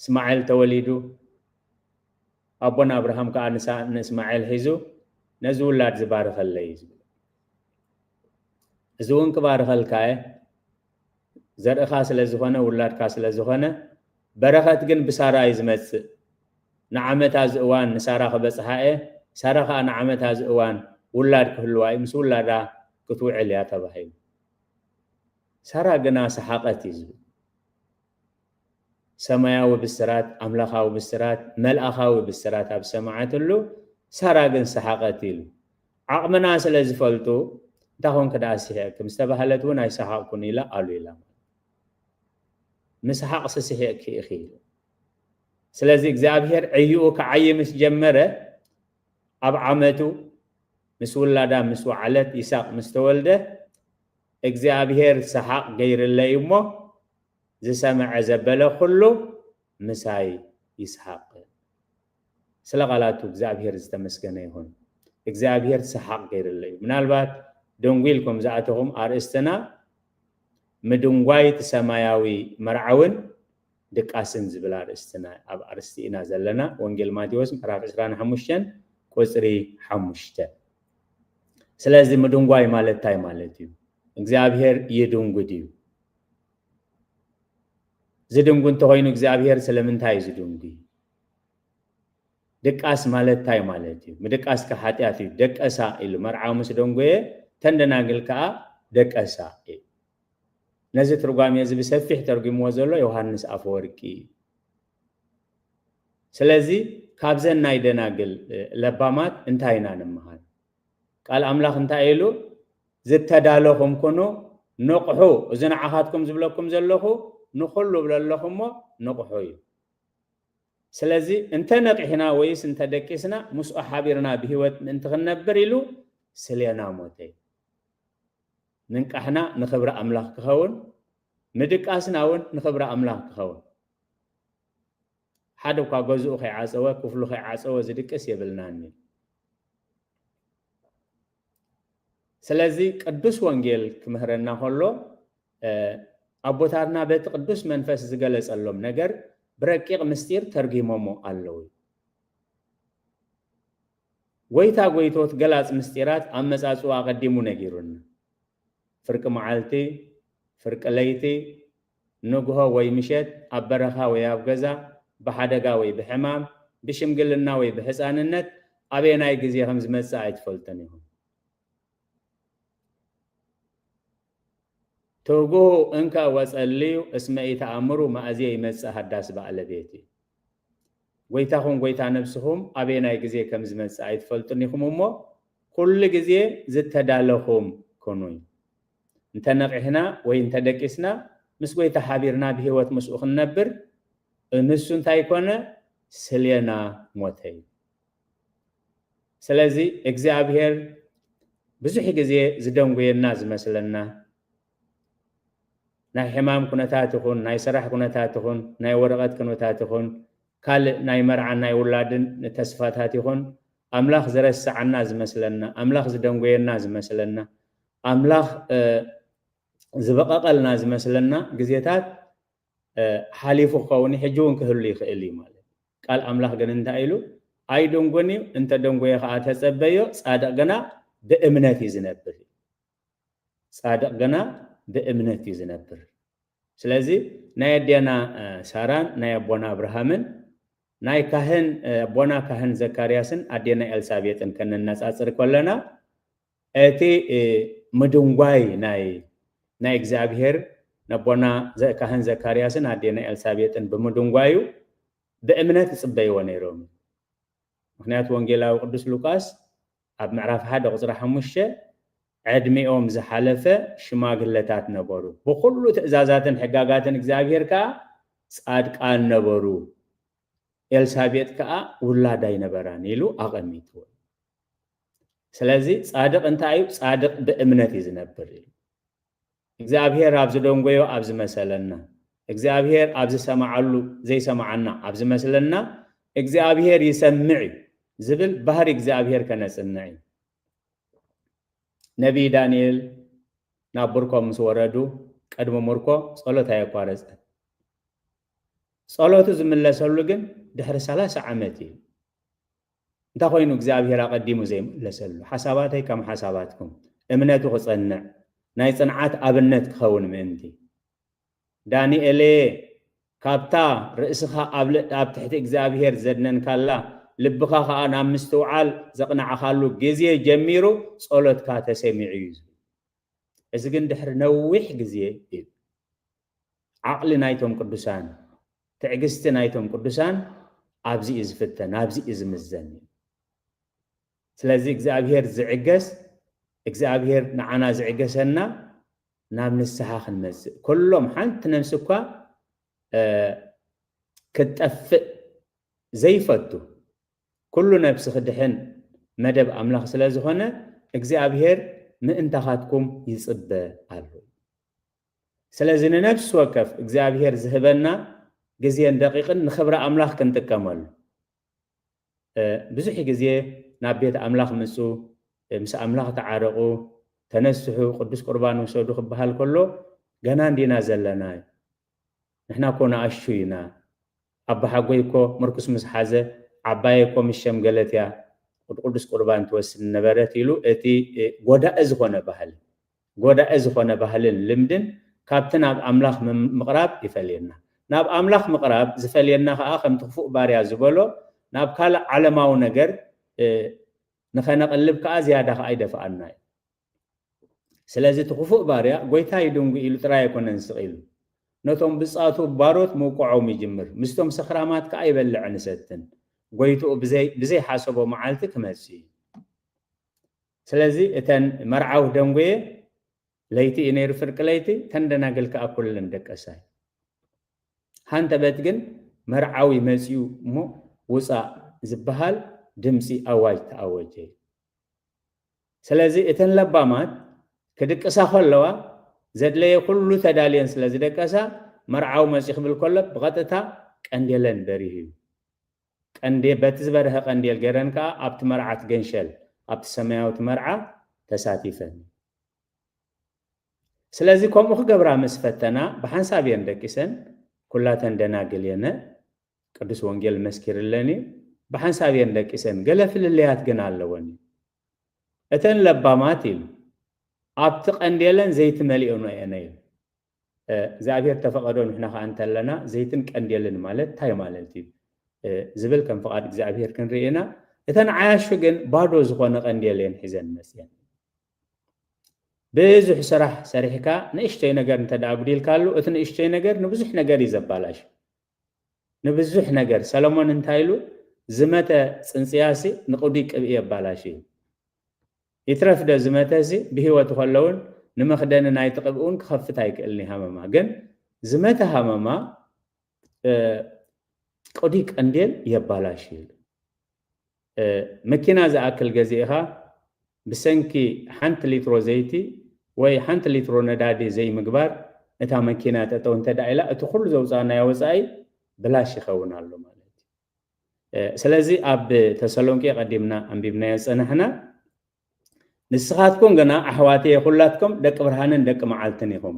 እስማኤል ተወሊዱ፣ ኣቦና ኣብርሃም ከኣ ንሳ-፣ ንእስማኤል ሒዙ ነዚ ውላድ ዝባርኸለይ እዩ ዝብል። እዚ እውን ክባርኸልካ እየ፣ ዘርእኻ ስለ ዝኾነ፣ ውላድካ ስለ ዝኾነ፣ በረኸት ግን ብሳራ እዩ ዝመጽእ። ንዓመታ እዚ እዋን ንሳራ ክበጽሓ እየ፣ ሳራ ኸኣ ንዓመታ እዚ እዋን ውላድ ክህልዋ እዩ፣ ምስ ውላዳ ክትውዕል እያ ተባሂሉ። ሳራ ግና ሰሓቐት እዩ ዝብል። ሰማያዊ ብስራት፣ ኣምላኻዊ ብስራት፣ መልኣኻዊ ብስራት ኣብ ዝሰማዓትሉ፣ ሳራ ግን ሰሓቐት ኢሉ። ዓቕምና ስለ ዝፈልጡ፣ "እንታይ ኾንክ ደኣ ስሒቕኪ?" ምስ ተባህለት እውን፣ "ኣይሰሓቕኩን" ኢላ፣ "ኣሉ" ኢላ። "ምስሓቕ ስሒቕኪ ኢኺ" ኢሉ። ስለዚ እግዚኣብሔር ዕይኡ ክዓዪ ምስ ጀመረ፣ ኣብ ዓመቱ ምስ ውላዳ ምስ ወዓለት፣ ይስሐቅ ምስ ተወልደ፣ እግዚኣብሔር ሰሓቕ ገይርለይ እሞ፣ ዝሰምዐ ዘበለ ኩሉ ምሳይ ይስሓቅ። ስለ ቃላቱ እግዚኣብሔር ዝተመስገነ ይኹን። እግዚኣብሔር ሰሓቕ ገይርለይ እዩ። ምናልባት ደንጒልኩም ዝኣተኹም ኣርእስትና ምድንጓይ እቲ ሰማያዊ መርዓውን ድቃስን ዝብል ኣርእስትና፣ ኣብ ኣርእስቲ ኢና ዘለና። ወንጌል ማቴዎስ ምዕራፍ ዕስራን ሓሙሽተን ቁጽሪ ሓሙሽተ። ስለዚ ምድንጓይ ማለት እንታይ ማለት እዩ? እግዚኣብሔር ይድንጉ ድዩ? ዝድንጉ እንተኾይኑ እግዚኣብሔር ስለምንታይ እዩ ዝድንጉ? ድቃስ ማለት እንታይ ማለት እዩ? ምድቃስ ከ ሓጢኣት እዩ። ደቀሳ ኢሉ መርዓዊ ምስ ደንጎየ፣ ተን ደናግል ከኣ ደቀሳ እዩ። ነዚ ትርጓሜ እዚ ብሰፊሕ ተርጉምዎ ዘሎ ዮሃንስ ኣፈወርቂ እዩ። ስለዚ ካብዘን ናይ ደናግል፣ እ፣ ለባማት እንታይ ኢና ንምሃር? ቃል ኣምላኽ እንታይ ኢሉ? "ዝተዳለኹም ኩኑ፣ ንቕሑ። እዚ ንዓኻትኩም ዝብለኩም ዘለኹ ንኹሉ እብለ ኣለኹ እሞ ንቕሑ" እዩ። ስለዚ እንተ ነቒሕና ወይስ እንተ ደቂስና ምስኡ ሓቢርና ብህይወት ምእንቲ ክንነብር ኢሉ ስሌና ሞተ። ምንቃሕና ንኽብሪ ኣምላኽ ክኸውን፣ ምድቃስና እውን ንኽብሪ ኣምላኽ ክኸውን። ሓደ እኳ ገዝኡ ከይዓጸወ፣ ክፍሉ ከይዓጸወ ዝድቅስ የብልናን እዩ። ስለዚ ቅዱስ ወንጌል ክምህረና ከሎ፣ እ፣ ኣቦታትና በቲ ቅዱስ መንፈስ ዝገለጸሎም ነገር ብረቂቕ ምስጢር ተርጒሞሞ ኣለዉ። ጎይታ ጎይቶት ገላጽ ምስጢራት ኣመጻጽኡ ኣቐዲሙ ነጊሩና። ፍርቂ መዓልቲ፣ ፍርቂ ለይቲ፣ ንግሆ ወይ ምሸት፣ ኣብ በረኻ ወይ ኣብ ገዛ፣ ብሓደጋ ወይ ብሕማም፣ ብሽምግልና ወይ ብሕፃንነት፣ ኣበየናይ ግዜ ከም ዝመጽእ ኣይትፈልጡን ኢኹም። ትጉሁ እንከ ወጸልዩ እስመ ኢተኣምሩ ማእዜ ይመጽእ ሃዳስ በዓለ ቤቲ። ጎይታኹም ጎይታ ነብስኹም ኣበየናይ ግዜ ከም ዝመጽእ ኣይትፈልጡን ኢኹም እሞ፣ ኩሉ ግዜ ዝተዳለኹም ኩኑ። እንተ ነቒሕና ወይ እንተ ደቂስና፣ ምስ ጎይታ ሓቢርና ብህይወት ምስኡ ክንነብር፣ ንሱ እንታይ ኮነ? ስሌና ሞተ እዩ። ስለዚ እግዚኣብሔር ብዙሕ ግዜ ዝደንጉየና ዝመስለና፣ ናይ ሕማም ኩነታት ይኹን፣ ናይ ስራሕ ኩነታት ይኹን፣ ናይ ወረቐት ኩነታት ይኹን፣ ካልእ ናይ መርዓን ናይ ውላድን ተስፋታት ይኹን፣ ኣምላኽ ዝረስዓና ዝመስለና፣ ኣምላኽ ዝደንጎየና ዝመስለና፣ ኣምላኽ፣ እ፣ ዝበቐቐልና ዝመስለና ግዜታት፣ እ፣ ሓሊፉ ክኸውን፣ ሕጂ እውን ክህሉ ይኽእል እዩ ማለት እዩ። ቃል ኣምላኽ ግን እንታይ ኢሉ? ኣይድንጉን እዩ፣ እንተ ደንጎየ ኸዓ ተጸበዮ፣ ጻድቕ ግና ብእምነት እዩ ዝነብር። ጻድቕ ግና ብእምነት እዩ ዝነብር። ስለዚ ናይ ኣዴና፣ እ፣ ሳራን ናይ ኣቦና ኣብርሃምን ናይ ካህን፣ እ፣ ኣቦና ካህን ዘካርያስን ኣዴና ኤልሳቤጥን ከነነጻጽር ከለና፣ እቲ፣ እ፣ ምድንጓይ ናይ፣ ናይ እግዚኣብሔር ነቦና ዘ-፣ ካህን ዘካርያስን ኣዴና ኤልሳቤጥን ብምድንጓዩ ብእምነት ይጽበይዎ ነይሮም። ምኽንያቱ ወንጌላዊ ቅዱስ ሉቃስ ኣብ ምዕራፍ ሓደ ቁጽሪ ሓሙሽተ፣ "ዕድሜኦም ዝሓለፈ ሽማግለታት ነበሩ፣ ብኹሉ ትእዛዛትን ሕጋጋትን እግዚኣብሔር ከኣ ጻድቃን ነበሩ፣ ኤልሳቤጥ ከኣ ውላድ ኣይነበራን" ኢሉ ኣቐሚጥዎ። ስለዚ ጻድቕ እንታይ እዩ? ጻድቕ ብእምነት እዩ ዝነብር ኢሉ። እግዚኣብሔር ኣብ ዝደንጎዮ ኣብ ዝመሰለና፣ እግዚኣብሔር ኣብ ዝሰማዓሉ ዘይሰማዓና ኣብ ዝመስለና፣ እግዚኣብሔር ይሰምዕ እዩ ዝብል ባህሪ እግዚኣብሔር ከነጽንዕ እዩ። ነቢይ ዳንኤል ናብ ብርኮም ምስ ወረዱ፣ ቅድሚ ምርኮ ጸሎት ኣየቋረጸን። ጸሎቱ ዝምለሰሉ ግን ድሕሪ ሰላሳ ዓመት እዩ። እንታይ ኮይኑ እግዚኣብሔር ኣቐዲሙ ዘይመለሰሉ? ሓሳባተይ ከም ሓሳባትኩም፣ እምነቱ ክጸንዕ፣ ናይ ጽንዓት ኣብነት ክኸውን ምእንቲ። ዳንኤሌ፣ ካብታ ርእስኻ ኣብ ል-፣ ኣብ ትሕቲ እግዚኣብሔር ዘድነንካላ፣ ልብኻ ኸኣ ናብ ምስትውዓል ዘቕናዕኻሉ ግዜ ጀሚሩ ጸሎትካ ተሰሚዑ እዩ ዝብል። እዚ ግን ድሕሪ ነዊሕ ግዜ እዩ። ዓቕሊ ናይቶም ቅዱሳን፣ ትዕግስቲ ናይቶም ቅዱሳን ኣብዚ እዩ ዝፍተን፣ ኣብዚ እዩ ዝምዘን። ስለዚ እግዚኣብሔር ዝዕገስ፣ እግዚኣብሔር ንዓና ዝዕገሰና ናብ ንስሓ ክንመጽእ፣ ኩሎም ሓንቲ ነፍሲ እኳ፣ እ፣ ክትጠፍእ ዘይፈቱ፣ ኩሉ ነፍሲ ክድሕን መደብ ኣምላኽ ስለ ዝኾነ፣ እግዚኣብሔር ምእንታኻትኩም ይጽበ ኣሎ። ስለዚ ንነፍሲ ወከፍ እግዚኣብሔር ዝህበና ግዜን ደቂቕን ንኽብሪ ኣምላኽ ክንጥቀመሉ። እ፣ ብዙሕ ግዜ ናብ ቤት ኣምላኽ ምጹ፣ እ፣ ምስ ኣምላኽ ተዓረቑ፣ ተነስሑ፣ ቅዱስ ቁርባን ውሰዱ ክበሃል ከሎ፣ ገና እንዲና ዘለና። ንሕና እኮ ንኣሽቱ ኢና። ኣባሓጎይ እኮ ምርኩስ ምስ ሓዘ፣ ዓባየ እኮ ምስ ሸምገለት እያ ቅድ-፣ ቅዱስ ቁርባን ትወስድ ነበረት ኢሉ፣ እቲ፣ እ፣ ጎዳኢ ዝኾነ ባህሊ፣ ጎዳኢ ዝኾነ ባህልን ልምድን ካብቲ ናብ ኣምላኽ ምም-፣ ምቕራብ ይፈልየና። ናብ ኣምላኽ ምቕራብ ዝፈልየና ኸኣ፣ ከምቲ ክፉእ ባርያ ዝበሎ፣ ናብ ካልእ ዓለማዊ ነገር፣ እ፣ ንኸነቕልብ ከኣ ዝያዳ ኸኣ ይደፍኣና እዩ። ስለዚ እቲ ክፉእ ባርያ፣ ጎይታይ ድንጉ ኢሉ ጥራይ ኣይኮነን ስቕ ኢሉ። ነቶም ብጻቱ ባሮት ምውቅዖም ይጅምር። ምስቶም ሰኽራማት ከኣ ይበልዕን ይሰትን። ጎይትኡ ብዘይ-፣ ብዘይሓሰቦ መዓልቲ ክመጽእ እዩ። ስለዚ እተን መርዓዊ ደንጎየ፣ ለይቲ እዩ ነይሩ፣ ፍርቂ ለይቲ፣ እተን ደናግል ከኣ ኩለን ደቀሳ። ሃንተበት ግን መርዓዊ መጺኡ እሞ ውጻእ ዝበሃል ድምጺ ኣዋጅ ተኣወጀ። ስለዚ እተን ለባማት ክድቅሳ ከለዋ ዘድለየ ኩሉ ተዳልየን ስለ ዝደቀሳ፣ መርዓዊ መጺኡ ክብል ከሎ ብቐጥታ ቀንዴለን በሪሁ እዩ። ቀንዴ-፣ በቲ ዝበርሀ ቀንዴል ገይረን ከኣ ኣብቲ መርዓት ገንሸል፣ ኣብቲ ሰማያዊት መርዓ ተሳቲፈን። ስለዚ ከምኡ ክገብራ ምስ ፈተና፣ ብሓንሳብ እየን ደቂሰን፣ ኩላተን ደናግል እየን፣ ቅዱስ ወንጌል መስኪርለን እዩ። ብሓንሳብ እየን ደቂሰን፣ ገለ ፍልልያት ግን ኣለወን እዩ። እተን ለባማት ኢሉ፣ ኣብቲ ቀንዴለን ዘይቲ መሊኦን እየን እዩ። እ፣ እግዚኣብሔር ተፈቐዶ ንሕና ኸኣ እንተለና፣ ዘይትን ቀንዴልን ማለት እንታይ ማለት እዩ? እ፣ ዝብል ከም ፍቓድ እግዚኣብሔር ክንርኢ ኢና። እተን ዓያሹ ግን ባዶ ዝኾነ ቀንዴል እየን ሒዘን መጽየን። ብዙሕ ስራሕ ሰሪሕካ ንእሽተይ ነገር እንተ ደኣ ኣጉዲልካሉ፣ እቲ ንእሽተይ ነገር ንብዙሕ ነገር እዩ ዘባላሽ። ንብዙሕ ነገር። ሰሎሞን እንታይ ኢሉ? ዝመተ ጽንጽያሲ ንቕዱይ ቅብኢ የባላሽ እዩ። ይትረፍ ዶ ዝመተሲ ብህይወት ከሎ እውን ንመኽደኒ ናይቲ ቅብኢ እውን ክኸፍት ኣይክእልን እዩ ሃመማ። ግን ዝመተ ሃመማ፣ እ፣ ቅዱይ ቀንዴል የባላሽ እዩ። እ፣ መኪና ዝኣክል ገዚእኻ ብሰንኪ ሓንቲ ሊትሮ ዘይቲ ወይ ሓንቲ ሊትሮ ነዳዲ ዘይምግባር እታ መኪና ጠጠው እንተ ደኣ ኢላ፣ እቲ ኩሉ ዘውጻእናዮ ወጻኢ ብላሽ ይኸውን ኣሎ ማለት እዩ። እ፣ ስለዚ ኣብ ተሰሎንቄ ቀዲምና ኣንቢብናዮ ዝጸናሕና፣ ንስኻትኩም ግና ኣሕዋተየ ኩላትኩም ደቂ ብርሃንን ደቂ መዓልትን ኢኹም።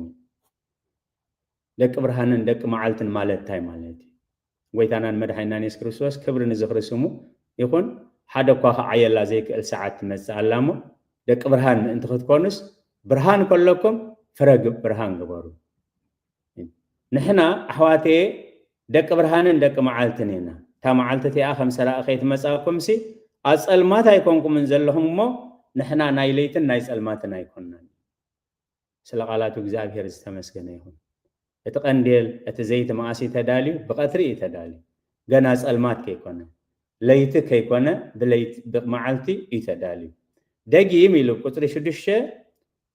ደቂ ብርሃንን ደቂ መዓልትን ማለት እንታይ ማለት እዩ? ጎይታናን መድሓኒናን የሱስ ክርስቶስ ክብሪ ንዝኽሪ ስሙ ይኹን፣ ሓደ እኳ ክዓየላ ዘይክእል ሰዓት ትመጽእ ኣላ እሞ፣ ደቂ ብርሃን ምእንቲ ክትኮኑስ፣ ብርሃን ከለኩም ፍረ ግብ-፣ ብርሃን ግበሩ። ንሕና ኣሕዋተየ ደቂ ብርሃንን ደቂ መዓልትን ኢና። እታ መዓልቲ እቲኣ ከም ሰራቒ ከይትመጻእኩምሲ፣ ኣብ ጸልማት ኣይኮንኩምን ዘለኹም እሞ፣ ንሕና ናይ ለይትን ናይ ጸልማትን ኣይኮንናን። ስለ ቃላቱ እግዚኣብሔር ዝተመስገነ ይኹን። እቲ ቀንዴል፣ እቲ ዘይቲ መዓስ እዩ ተዳልዩ? ብቐትሪ እዩ ተዳልዩ። ገና ጸልማት ከይኮነ፣ ለይቲ ከይኮነ፣ ብለይቲ፣ ብመዓልቲ እዩ ተዳልዩ። ደጊም ኢሉ ቁጽሪ ሽዱሽተ፣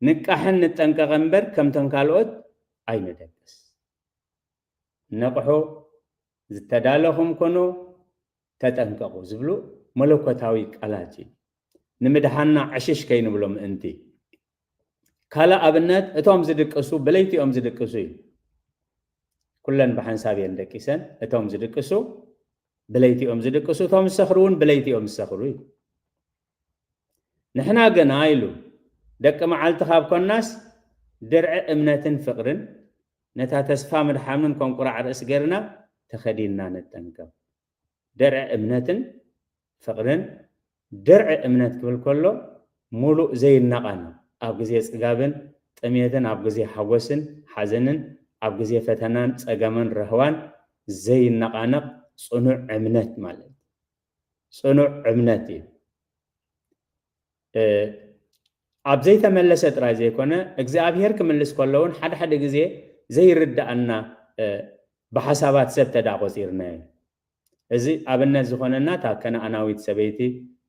"ንቃሕን ንጠንቀቕ እምበር ከምተን ካልኦት ኣይንደቅስ። ንቕሑ፣ ዝተዳለኹም ኩኑ፣ ተጠንቀቑ" ዝብሉ መለኮታዊ ቃላት እዩ። ንምድሓንና ዕሽሽ ከይንብሎ ምእንቲ። ካልእ ኣብነት፣ እቶም ዝድቅሱ ብለይቲ እዮም ዝድቅሱ እዩ። ኩለን ብሓንሳብ እየን ደቂሰን። እቶም ዝድቅሱ ብለይቲ እዮም ዝድቅሱ፣ እቶም ዝሰኽሩ እውን ብለይቲ እዮም ዝሰኽሩ እዩ። ንሕና ግና ኢሉ፣ ደቂ መዓልቲ ካብ ኮናስ፣ ድርዒ እምነትን ፍቕርን፣ ነታ ተስፋ ምድሓንን ከም ቁራዕ ርእሲ ገርና ተኸዲንና ንጠንቀቕ። ድርዒ እምነትን ፍቕርን፣ ድርዒ እምነት ክብል ከሎ፣ ሙሉእ ዘይነቓነቕ፣ ኣብ ግዜ ጽጋብን ጥሜትን፣ ኣብ ግዜ ሓጎስን ሓዘንን፣ ኣብ ግዜ ፈተናን ጸገምን ራህዋን ዘይነቓነቕ ጽኑዕ እምነት ማለት እዩ። ጽኑዕ እምነት እዩ። እ፣ ኣብ ዘይተመለሰ ጥራይ ዘይኮነ፣ እግዚኣብሔር ክምልስ ከሎ እውን ሓደ ሓደ ግዜ ዘይርድኣና፣ እ፣ ብሓሳባት ሰብ ተዳ ቆጺርናዮ። እዚ ኣብነት ዝኾነና እታ ከነኣናዊት ሰበይቲ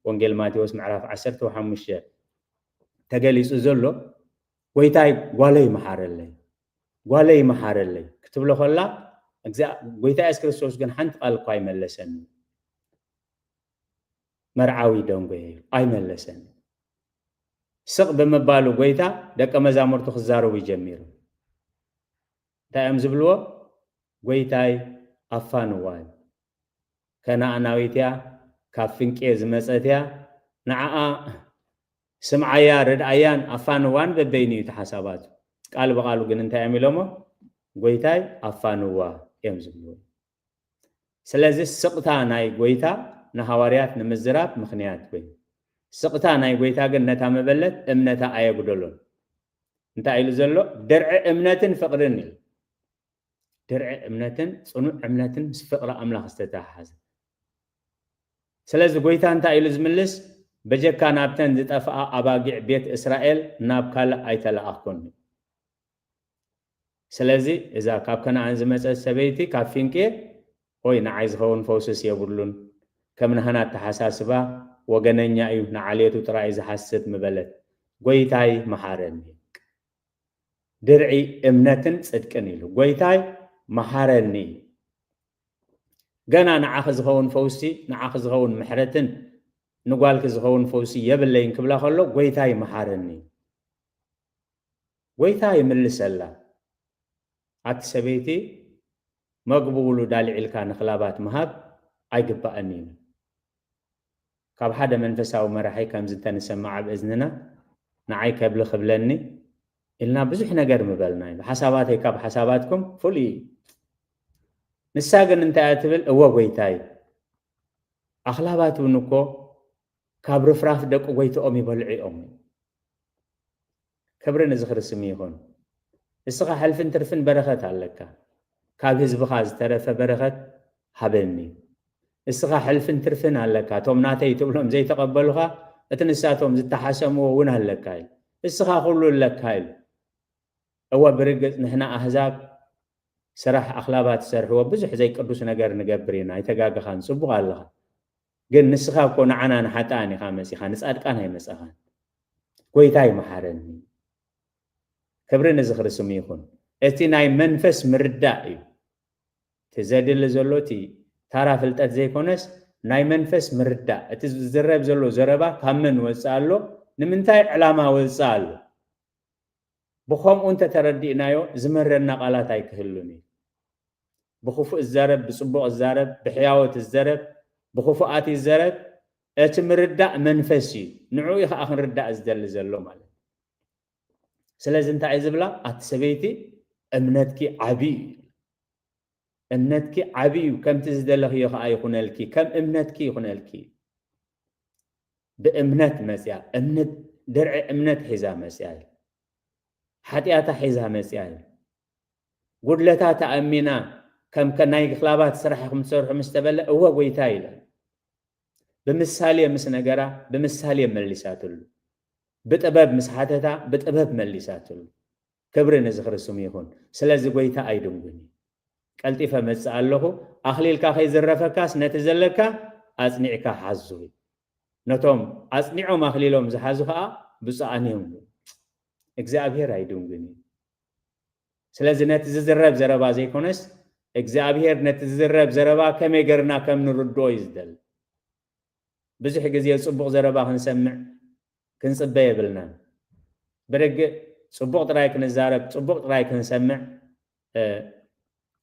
ወንጌል ማቴዎስ ምዕራፍ ዓሰርተ ሓሙሽተ ተገሊጹ ዘሎ፣ "ጎይታይ፣ ጓለይ መሓረለይ፣ ጓለይ መሓረለይ" ክትብሎ ከላ፣ እግዚኣብ-፣ ጎይታ የሱስ ክርስቶስ ግን ሓንቲ ቃል እኳ ኣይመለሰን። መርዓዊ ደንጎየ ኢሉ ኣይመለሰን። ስቕ ብምባሉ ጎይታ ደቀ መዛሙርቱ ክዛረቡ ጀሚሩ። እንታይ እዮም ዝብልዎ? "ጎይታይ፣ ኣፋንዋ" እዩ። "ከነኣናዊት እያ፣ ካብ ፍንቄ ዝመጸት እያ፣ ንዓኣ ስምዓያ፣ ርድኣያን ኣፋንዋን" በበይኑ እዩ እቲ ሓሳባቱ። ቃል ብቓሉ ግን እንታይ እዮም ኢሎሞ? "ጎይታይ፣ ኣፋንዋ" እዮም ዝብልዎ። ስለዚ ስቕታ ናይ ጎይታ ንሃዋርያት ንምዝራብ ምኽንያት ኮይኑ፣ ስቕታ ናይ ጎይታ ግን ነታ መበለት እምነታ ኣየጉደሎን። እንታይ ኢሉ ዘሎ? "ድርዒ እምነትን ፍቕርን" ኢሉ። ድርዒ እምነትን ጽኑዕ እምነትን ምስ ፍቕሪ ኣምላኽ ዝተተሓሓዘ። ስለዚ ጎይታ እንታይ ኢሉ ዝምልስ? "በጀካ ናብተን ዝጠፍኣ ኣባጊዕ ቤት እስራኤል ናብ ካልእ ኣይተለኣኽኩን" እዩ። ስለዚ እዛ ካብ ከነኣን ዝመጸት ሰበይቲ ካብ ፊንቄ፣ "ኦይ፣ ንዓይ ዝኸውን ፈውስስ የብሉን፣ ከም ናህና ኣተሓሳስባ ወገነኛ እዩ፣ ንዓሌቱ ጥራይ እዩ ዝሓስብ" ምበለት። "ጎይታይ መሓረኒ"። ድርዒ እምነትን ጽድቅን ኢሉ፣ "ጎይታይ መሓረኒ፣ ገና ንዓኺ ዝኸውን ፈውሲ፣ ንዓኺ ዝኸውን ምሕረትን ንጓልኪ ዝኸውን ፈውሲ የብለይን" ክብላ ከሎ፣ "ጎይታይ መሓረኒ" ጎይታ ይምልሰላ። ኣቲ ሰበይቲ፣ መግቢ ውሉድ ኣልዒልካ ንኽላባት ምሃብ ኣይግባእን እዩ። ካብ ሓደ መንፈሳዊ መራሒ ከምዚ እንተንሰማዕ ኣብ እዝንና፣ ንዓይ ከብሊ ክብለኒ ኢልና ብዙሕ ነገር ምበልና እዩ። ብሓሳባተይ ካብ ሓሳባትኩም ፍሉይ እዩ። ንሳ ግን እንታይ እያ ትብል? "እወ ጎይታይ፣ ኣኽላባት እውን እኮ ካብ ርፍራፍ ደቂ ጎይትኦም ይበልዑ እዮም" ክብሪ ንዝኽሪ ስሙ ይኹን። እስኻ ሕልፍን ትርፍን በረኸት ኣለካ። ካብ ህዝብኻ ዝተረፈ በረኸት ሃበኒ። እስኻ ሕልፍን ትርፍን ኣለካ። እቶም ናተይ ትብሎም ዘይተቐበሉኻ፣ እቲ ንሳቶም ዝተሓሰምዎ እውን ኣለካ ኢሉ። እስኻ ኩሉ ኣለካ ኢሉ። እወ፣ ብርግጽ ንሕና ኣህዛብ ስራሕ ኣኽላባት ዝሰርሕዎ ብዙሕ ዘይቅዱስ ነገር ንገብር ኢና። ኣይተጋገኻን፣ ጽቡቕ ኣለኻ። ግን ንስኻ እኮ ንዓና ንሓጥኣን ኢኻ መጺኻ፣ ንጻድቃን ኣይመጻኻን። ጎይታ ይመሓረኒ። ክብሪ ንዝኽሪ ስሙ ይኹን። እቲ ናይ መንፈስ ምርዳእ እዩ። እቲ ዘድሊ ዘሎ እቲ ታራ ፍልጠት ዘይኮነስ፣ ናይ መንፈስ ምርዳእ። እቲ ዝዝረብ ዘሎ ዘረባ ካብ መን ወጽእ ኣሎ? ንምንታይ ዕላማ ወጽእ ኣሎ? ብኸምኡ እንተተረዲእናዮ፣ ዝመረና ቃላት ኣይክህሉን እዩ። ብኽፉእ ዝዛረብ፣ ብጽቡቕ ዝዛረብ፣ ብሕያወት ዝዘረብ፣ ብኽፉኣት ይዘረብ፣ እቲ ምርዳእ መንፈስ እዩ። ንዕኡ እዩ ኸዓ ክንርዳእ ዝደሊ ዘሎ ማለት እዩ። ስለዚ እንታይ እዩ ዝብላ? ኣቲ ሰበይቲ፣ እምነትኪ ዓቢ እዩ። እምነትኪ ዓቢ እዩ፣ ከምቲ ዝደለኽዮ ኸዓ ይኹነልኪ፣ ከም እምነትኪ ይኹነልኪ። ብእምነት መጽያ፣ እምነት፣ ድርዒ እምነት ሒዛ መጽያ እዩ። ሓጢኣታ ሒዛ መጽያ እዩ። ጉድለታ ተኣሚና፣ ከም ከ-፣ ናይ ክላባት ስራሕ ኢኹም ትሰርሑ ምስ ተበለ፣ "እወ ጎይታ" ኢለ። ብምሳሌ ምስ ነገራ፣ ብምሳሌ መሊሳትሉ። ብጥበብ ምስ ሓተታ፣ ብጥበብ መሊሳትሉ። ክብሪ ንዝኽሪ ስሙ ይኹን። ስለዚ ጎይታ ኣይድንጉን እዩ። ቀልጢፈ መጽእ ኣለኹ። ኣኽሊልካ ከይዝረፈካስ ነቲ ዘለካ ኣጽኒዕካ ሓዙ። ነቶም ኣጽኒዖም ኣኽሊሎም ዝሓዙ ኸኣ ብፁዓን እዮም። እግዚኣብሔር ኣይድንጉን እዩ። ስለዚ ነቲ ዝዝረብ ዘረባ ዘይኮነስ፣ እግዚኣብሔር ነቲ ዝዝረብ ዘረባ ከመይ ገርና ከም ንርድኦ እዩ ዝደሊ። ብዙሕ ግዜ ጽቡቕ ዘረባ ክንሰምዕ ክንጽበ የብልናን። ብርግእ ጽቡቕ ጥራይ ክንዛረብ፣ ጽቡቕ ጥራይ ክንሰምዕ፣ እ፣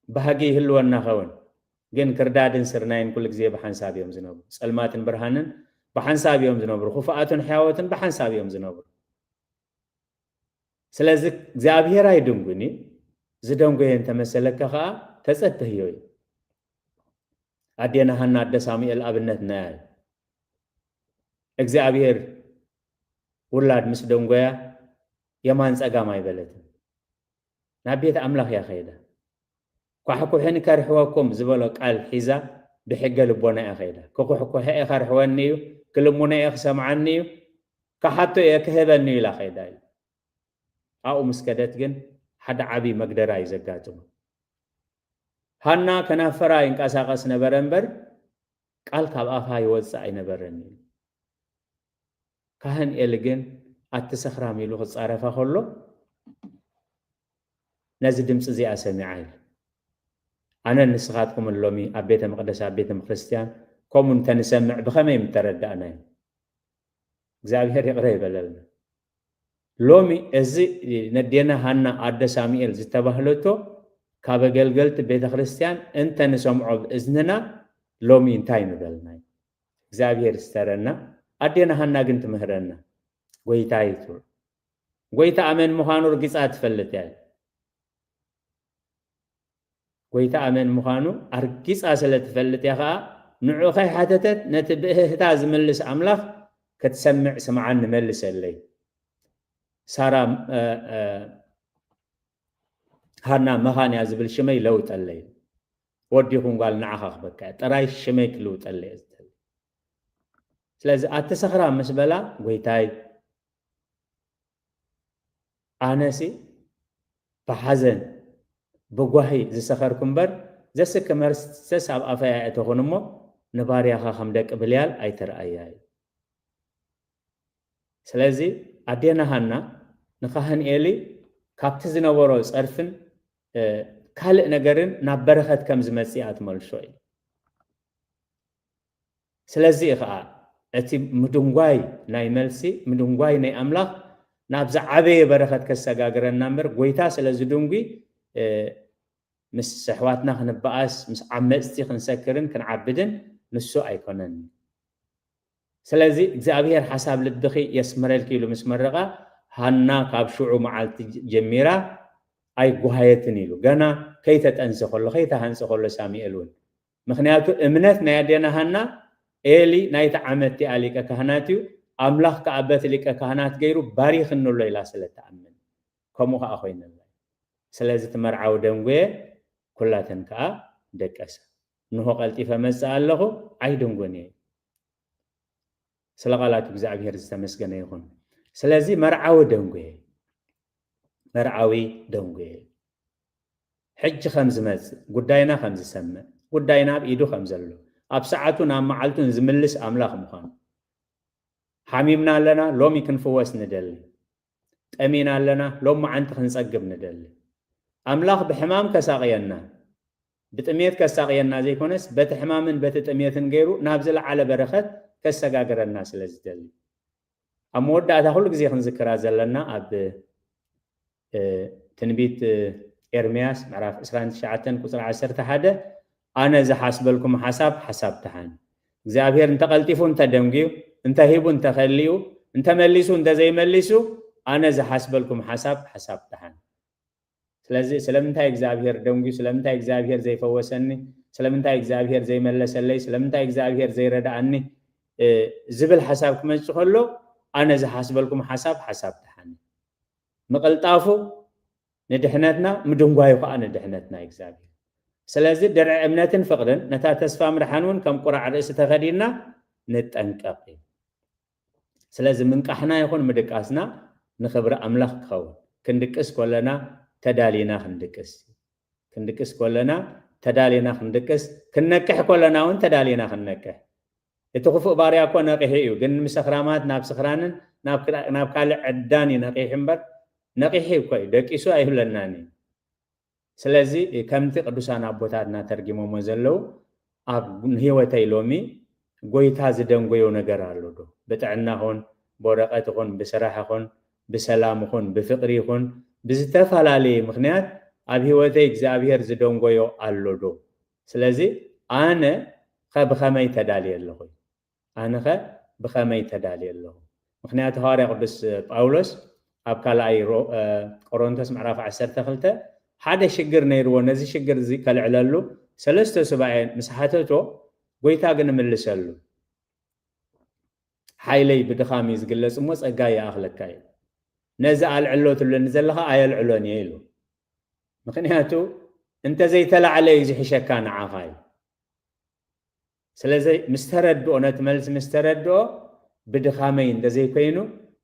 ባህጊ ይህልወና ኸውን። ግን ክርዳድን ስርናይን ኩሉ ግዜ ብሓንሳብ እዮም ዝነብሩ። ጸልማትን ብርሃንን ብሓንሳብ እዮም ዝነብሩ። ክፉኣትን ሕያወትን ብሓንሳብ እዮም ዝነብሩ። ስለዚ እግዚኣብሔር ኣይድንጉን እዩ። ዝደንጎየ እንተመሰለካ ኸኣ ተጸበዮ እዩ። ኣዴና ሃና ኣደ ሳሙኤል ኣብነት ናያ እዩ። እግዚኣብሔር ውላድ ምስ ደንጎያ የማን ጸጋም ኣይበለትን። ናብ ቤት ኣምላኽ እያ ከይዳ። ኳሕኩሕኒ ከርሕወኩም ዝበሎ ቃል ሒዛ ብሕገ ልቦና እያ ከይዳ። ክኩሕኩሐ እየ ከርሕወኒ እዩ፣ ክልሙነ እየ ክሰምዓኒ እዩ፣ ክሓቶ እየ ክህበኒ እዩ ኢላ ከይዳ እዩ። ኣብኡ ምስ ከደት ግን ሓደ ዓቢ መግደራ እዩ ዘጋጥሙ። ሃና ከናፈራ ይንቀሳቐስ ነበረ እምበር ቃል ካብ ኣፋ ይወጽእ ኣይነበረን እዩ። ካህን ኤሊ ግን ኣቲ ሰኽራም ኢሉ ክጻረፋ ከሎ ነዚ ድምፂ እዚኣ ሰሚዓ ኢሉ። ኣነን ንስኻትኩምን ሎሚ ኣብ ቤተ መቕደስ ኣብ ቤተ ክርስቲያን ከምኡ እንተንሰምዕ ብኸመይ ምተረዳእናዮ? እግዚኣብሔር ይቕረ ይበለልና። ሎሚ እዚ ነዴና ሃና ኣደ ሳሙኤል ዝተባህለቶ ካብ ኣገልገልቲ ቤተ ክርስቲያን እንተ ንሰምዖ ብእዝንና ሎሚ እንታይ ምበልናይ? እግዚኣብሔር ይስተረና። ኣዴና ሃና ግን ትምህረና። ጎይታ ይትብሉ። ጎይታ ኣመን ምዃኑ ርጊጻ ትፈልጥ እያ። ጎይታ ኣመን ምዃኑ ኣርጊጻ ስለ ትፈልጥ እያ ኸኣ ንዑ ከይሓተተት ነቲ ብእህህታ ዝምልስ ኣምላኽ ክትሰምዕ ስምዓኒ መልሰለይ። ሳራ ሃና መኻን እያ ዝብል ሽመይ ለውጠለይ። ወዲኹን ጓል ንዓኻ ክበካ እየ፣ ጥራይ ሽመይ ክልውጠለይ እየ ዝደሊ። ስለዚ ኣቲ ሰኽራም ምስ በላ፣ ጎይታይ ኣነሲ ብሓዘን ብጓሂ ዝሰኸርኩ እምበር ዘስክ መስተስ ኣብ ኣፈይ ኣየእተኹን እሞ ንባርያኻ ከም ደቂ ብልያል ኣይትርኣያ እዩ። ስለዚ ኣዴና ሃና ንካህን ኤሊ ካብቲ ዝነበሮ ጸርፍን ካልእ ነገርን ናብ በረኸት ከም ዝመጽእ እያ ትመልሶ እዩ። ስለዚ እዩ ኸዓ እቲ ምድንጓይ ናይ መልሲ ምድንጓይ ናይ ኣምላኽ ናብ ዝዓበየ በረኸት ከሰጋግረና እምበር ጎይታ ስለ ዝድንጉ ምስ ኣሕዋትና ክንበኣስ ምስ ዓመፅቲ ክንሰክርን ክንዓብድን ንሱ ኣይኮነን። ስለዚ እግዚኣብሔር ሓሳብ ልብኺ የስምረልኪ ኢሉ ምስ መረቓ ሃና ካብ ሽዑ መዓልቲ ጀሚራ ኣይጓሃየትን ኢሉ ገና ከይተጠንሰ ከሎ ከይተሃንፀ ከሎ ሳሙኤል እውን ምክንያቱ እምነት ናይ ኣዴና ሃና ኤሊ ናይቲ ዓመት እቲኣ ሊቀ ካህናት እዩ ኣምላኽ ከዓ በቲ ሊቀ ካህናት ገይሩ ባሪኽኒ ኣሎ ኢላ ስለ ትኣምን ከምኡ ከዓ ኮይነላ ስለዚ እቲ መርዓዊ ደንጎየ ኩላተን ከዓ ደቀሰ እንሆ ቀልጢፈ መፅእ ኣለኹ ኣይድንጎን እየ ስለ ቃላት እግዚኣብሔር ዝተመስገነ ይኹን ስለዚ መርዓዊ ደንጎየ መርዓዊ ደንጎየ ሕጂ ከም ዝመጽእ፣ ጉዳይና ከም ዝሰምዕ፣ ጉዳይና ኣብ ኢዱ ከም ዘሎ፣ ኣብ ሰዓቱን ኣብ መዓልቱን ዝምልስ ኣምላኽ ምዃኑ፣ ሓሚምና ኣለና፣ ሎሚ ክንፍወስ ንደሊ። ጠሚና ኣለና፣ ሎሚ መዓንቲ ክንጸግብ ንደሊ። ኣምላኽ ብሕማም ከሳቕየና፣ ብጥሜት ከሳቕየና ዘይኮነስ፣ በቲ ሕማምን በቲ ጥሜትን ገይሩ ናብ ዝለዓለ በረኸት ከሰጋግረና ስለ ዝደሊ። ኣብ መወዳእታ ኩሉ ግዜ ክንዝክራ ዘለና ኣብ ትንቢት ኤርምያስ ምዕራፍ ዕስራን ትሽዓተን ቁፅሪ ዓሰርተ ሓደ ኣነ ዝሓስበልኩም ሓሳብ ሓሳብ ትሓን እግዚኣብሔር እንተቀልጢፉ እንተደንጉዩ እንተሂቡ እንተኸልዩ እንተመሊሱ እንተዘይመሊሱ ኣነ ዝሓስበልኩም ሓሳብ ሓሳብ ትሓን ስለዚ ስለምንታይ እግዚኣብሔር ደንጉዩ ስለምንታይ እግዚኣብሔር ዘይፈወሰኒ ስለምንታይ እግዚኣብሔር ዘይመለሰለይ ስለምንታይ እግዚኣብሔር ዘይረድኣኒ ዝብል ሓሳብ ክመፅእ ከሎ ኣነ ዝሓስበልኩም ሓሳብ ሓሳብ ትሓን ምቕልጣፉ ንድሕነትና ምድንጓዩ ከዓ ንድሕነትና እግዚኣብሔር ስለዚ ድርዒ እምነትን ፍቕርን ነታ ተስፋ ምድሓን እውን ከም ቁራዕ ርእሲ ተኸዲና ንጠንቀቕ እዩ ስለዚ ምንቃሕና ይኹን ምድቃስና ንኽብሪ ኣምላኽ ክኸውን ክንድቅስ ኮለና ተዳሊና ክንድቅስ ክንድቅስ ኮለና ተዳሊና ክንድቅስ ክንነቅሕ ኮለና እውን ተዳሊና ክንነቅሕ እቲ ክፉእ ባርያ እኮ ነቂሑ እዩ፣ ግን ንምሰኽራማት ናብ ስኽራንን ናብ ካልእ ዕዳን እዩ ነቂሑ እምበር ነቂሑ እኮ እዩ፣ ደቂሱ ኣይብለናን እዩ። ስለዚ ከምቲ ቅዱሳን ኣቦታትና ተርጊሞሞ ዘለዉ ኣብ ንህይወተይ ሎሚ ጎይታ ዝደንጎዮ ነገር ኣሎ ዶ? ብጥዕና ኹን፣ ብወረቐት ኹን፣ ብስራሕ ኹን፣ ብሰላም ኹን፣ ብፍቅሪ ኹን፣ ብዝተፈላለየ ምኽንያት ኣብ ህይወተይ እግዚኣብሔር ዝደንጎዮ ኣሎ ዶ? ስለዚ ኣነ ኸ ብኸመይ ተዳልየ ኣለኹ? ኣነ ኸ ብኸመይ ተዳልየ ኣለኹ? ምኽንያቱ ሃዋርያ ቅዱስ ጳውሎስ ኣብ ካልኣይ ቆሮንቶስ ምዕራፍ ዓሰርተ ክልተ ሓደ ሽግር ነይርዎ። ነዚ ሽግር እዚ ከልዕለሉ ሰለስተ ሱባኤ ምስ ሓተቶ ጎይታ ግን እምልሰሉ። ሓይለይ ብድኻም እዩ ዝግለጽ እሞ ጸጋ ይኣኽለካ እዩ። ነዚ ኣልዕሎ ትብለኒ ዘለኻ ኣየልዕሎን እየ ኢሉ። ምኽንያቱ እንተዘይተላዕለ እዩ ዝሕሸካ ንዓኻ እዩ። ስለዚ ምስ ተረድኦ፣ ነቲ መልሲ ምስ ተረድኦ፣ ብድኻመይ እንተዘይኮይኑ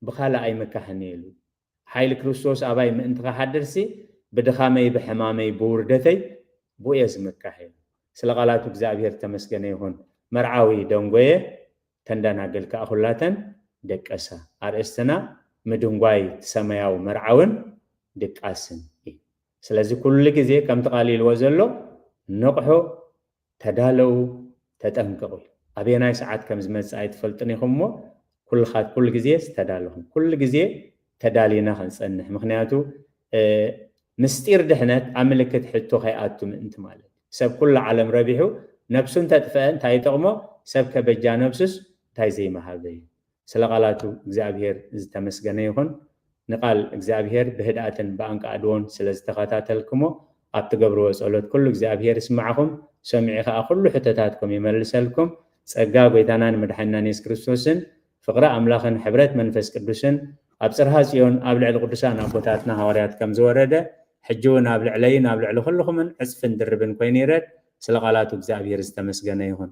ብኻልእ ኣይምካሕን እየ ኢሉ። ሓይሊ ክርስቶስ ኣባይ ምእንቲ ክሓድርሲ ብድኻመይ፣ ብሕማመይ፣ ብውርደተይ ብኡ እየ ዝምካሕ ኢሉ። ስለ ቃላቱ እግዚኣብሔር ተመስገነ ይኹን። መርዓዊ ደንጎየ፣ ተንደናግል ከኣ ኩላተን ደቀሳ። ኣርእስትና ምድንጓይ እቲ ሰማያዊ መርዓውን ድቃስን እዩ። ስለዚ ኩሉ ግዜ ከምቲ ቃል ኢልዎ ዘሎ ንቕሑ፣ ተዳለዉ፣ ተጠንቀቑ እዩ። ኣበየናይ ሰዓት ከም ዝመጽእ ኣይትፈልጡን ኢኹም እሞ ኩልኻት ኩሉ ግዜ ዝተዳለኹም፣ ኩሉ ግዜ ተዳሊና ክንጸንሕ። ምኽንያቱ ምስጢር ድሕነት ኣብ ምልክት ሕቶ ከይኣቱ ምእንቲ ማለት እዩ። ሰብ ኩሉ ዓለም ረቢሑ ነብሱ እንተጥፍአ እንታይ ይጠቕሞ? ሰብ ከበጃ ነብሱስ እንታይ ዘይመሃበ እዩ። ስለ ቃላቱ እግዚኣብሔር ዝተመስገነ ይኹን። ንቃል እግዚኣብሔር ብህድኣትን ብኣንቃዕድዎን ስለ ዝተኸታተልክሞ ኣብ ትገብርዎ ጸሎት ኩሉ እግዚኣብሔር ይስማዕኹም፣ ሰሚዑ ከኣ ኩሉ ሕቶታትኩም ይመልሰልኩም። ጸጋ ጎይታናን መድሓኒናን የሱስ ክርስቶስን ፍቕሪ ኣምላኽን ሕብረት መንፈስ ቅዱስን ኣብ ጽርሃ ጽዮን ኣብ ልዕሊ ቅዱሳን ኣቦታትና ሃዋርያት ከም ዝወረደ ሕጂ እውን ኣብ ልዕለይን ኣብ ልዕሊ ኩልኹምን ዕጽፍን ድርብን ኮይኑ ይረድ። ስለ ቃላቱ እግዚኣብሔር ዝተመስገነ ይኹን።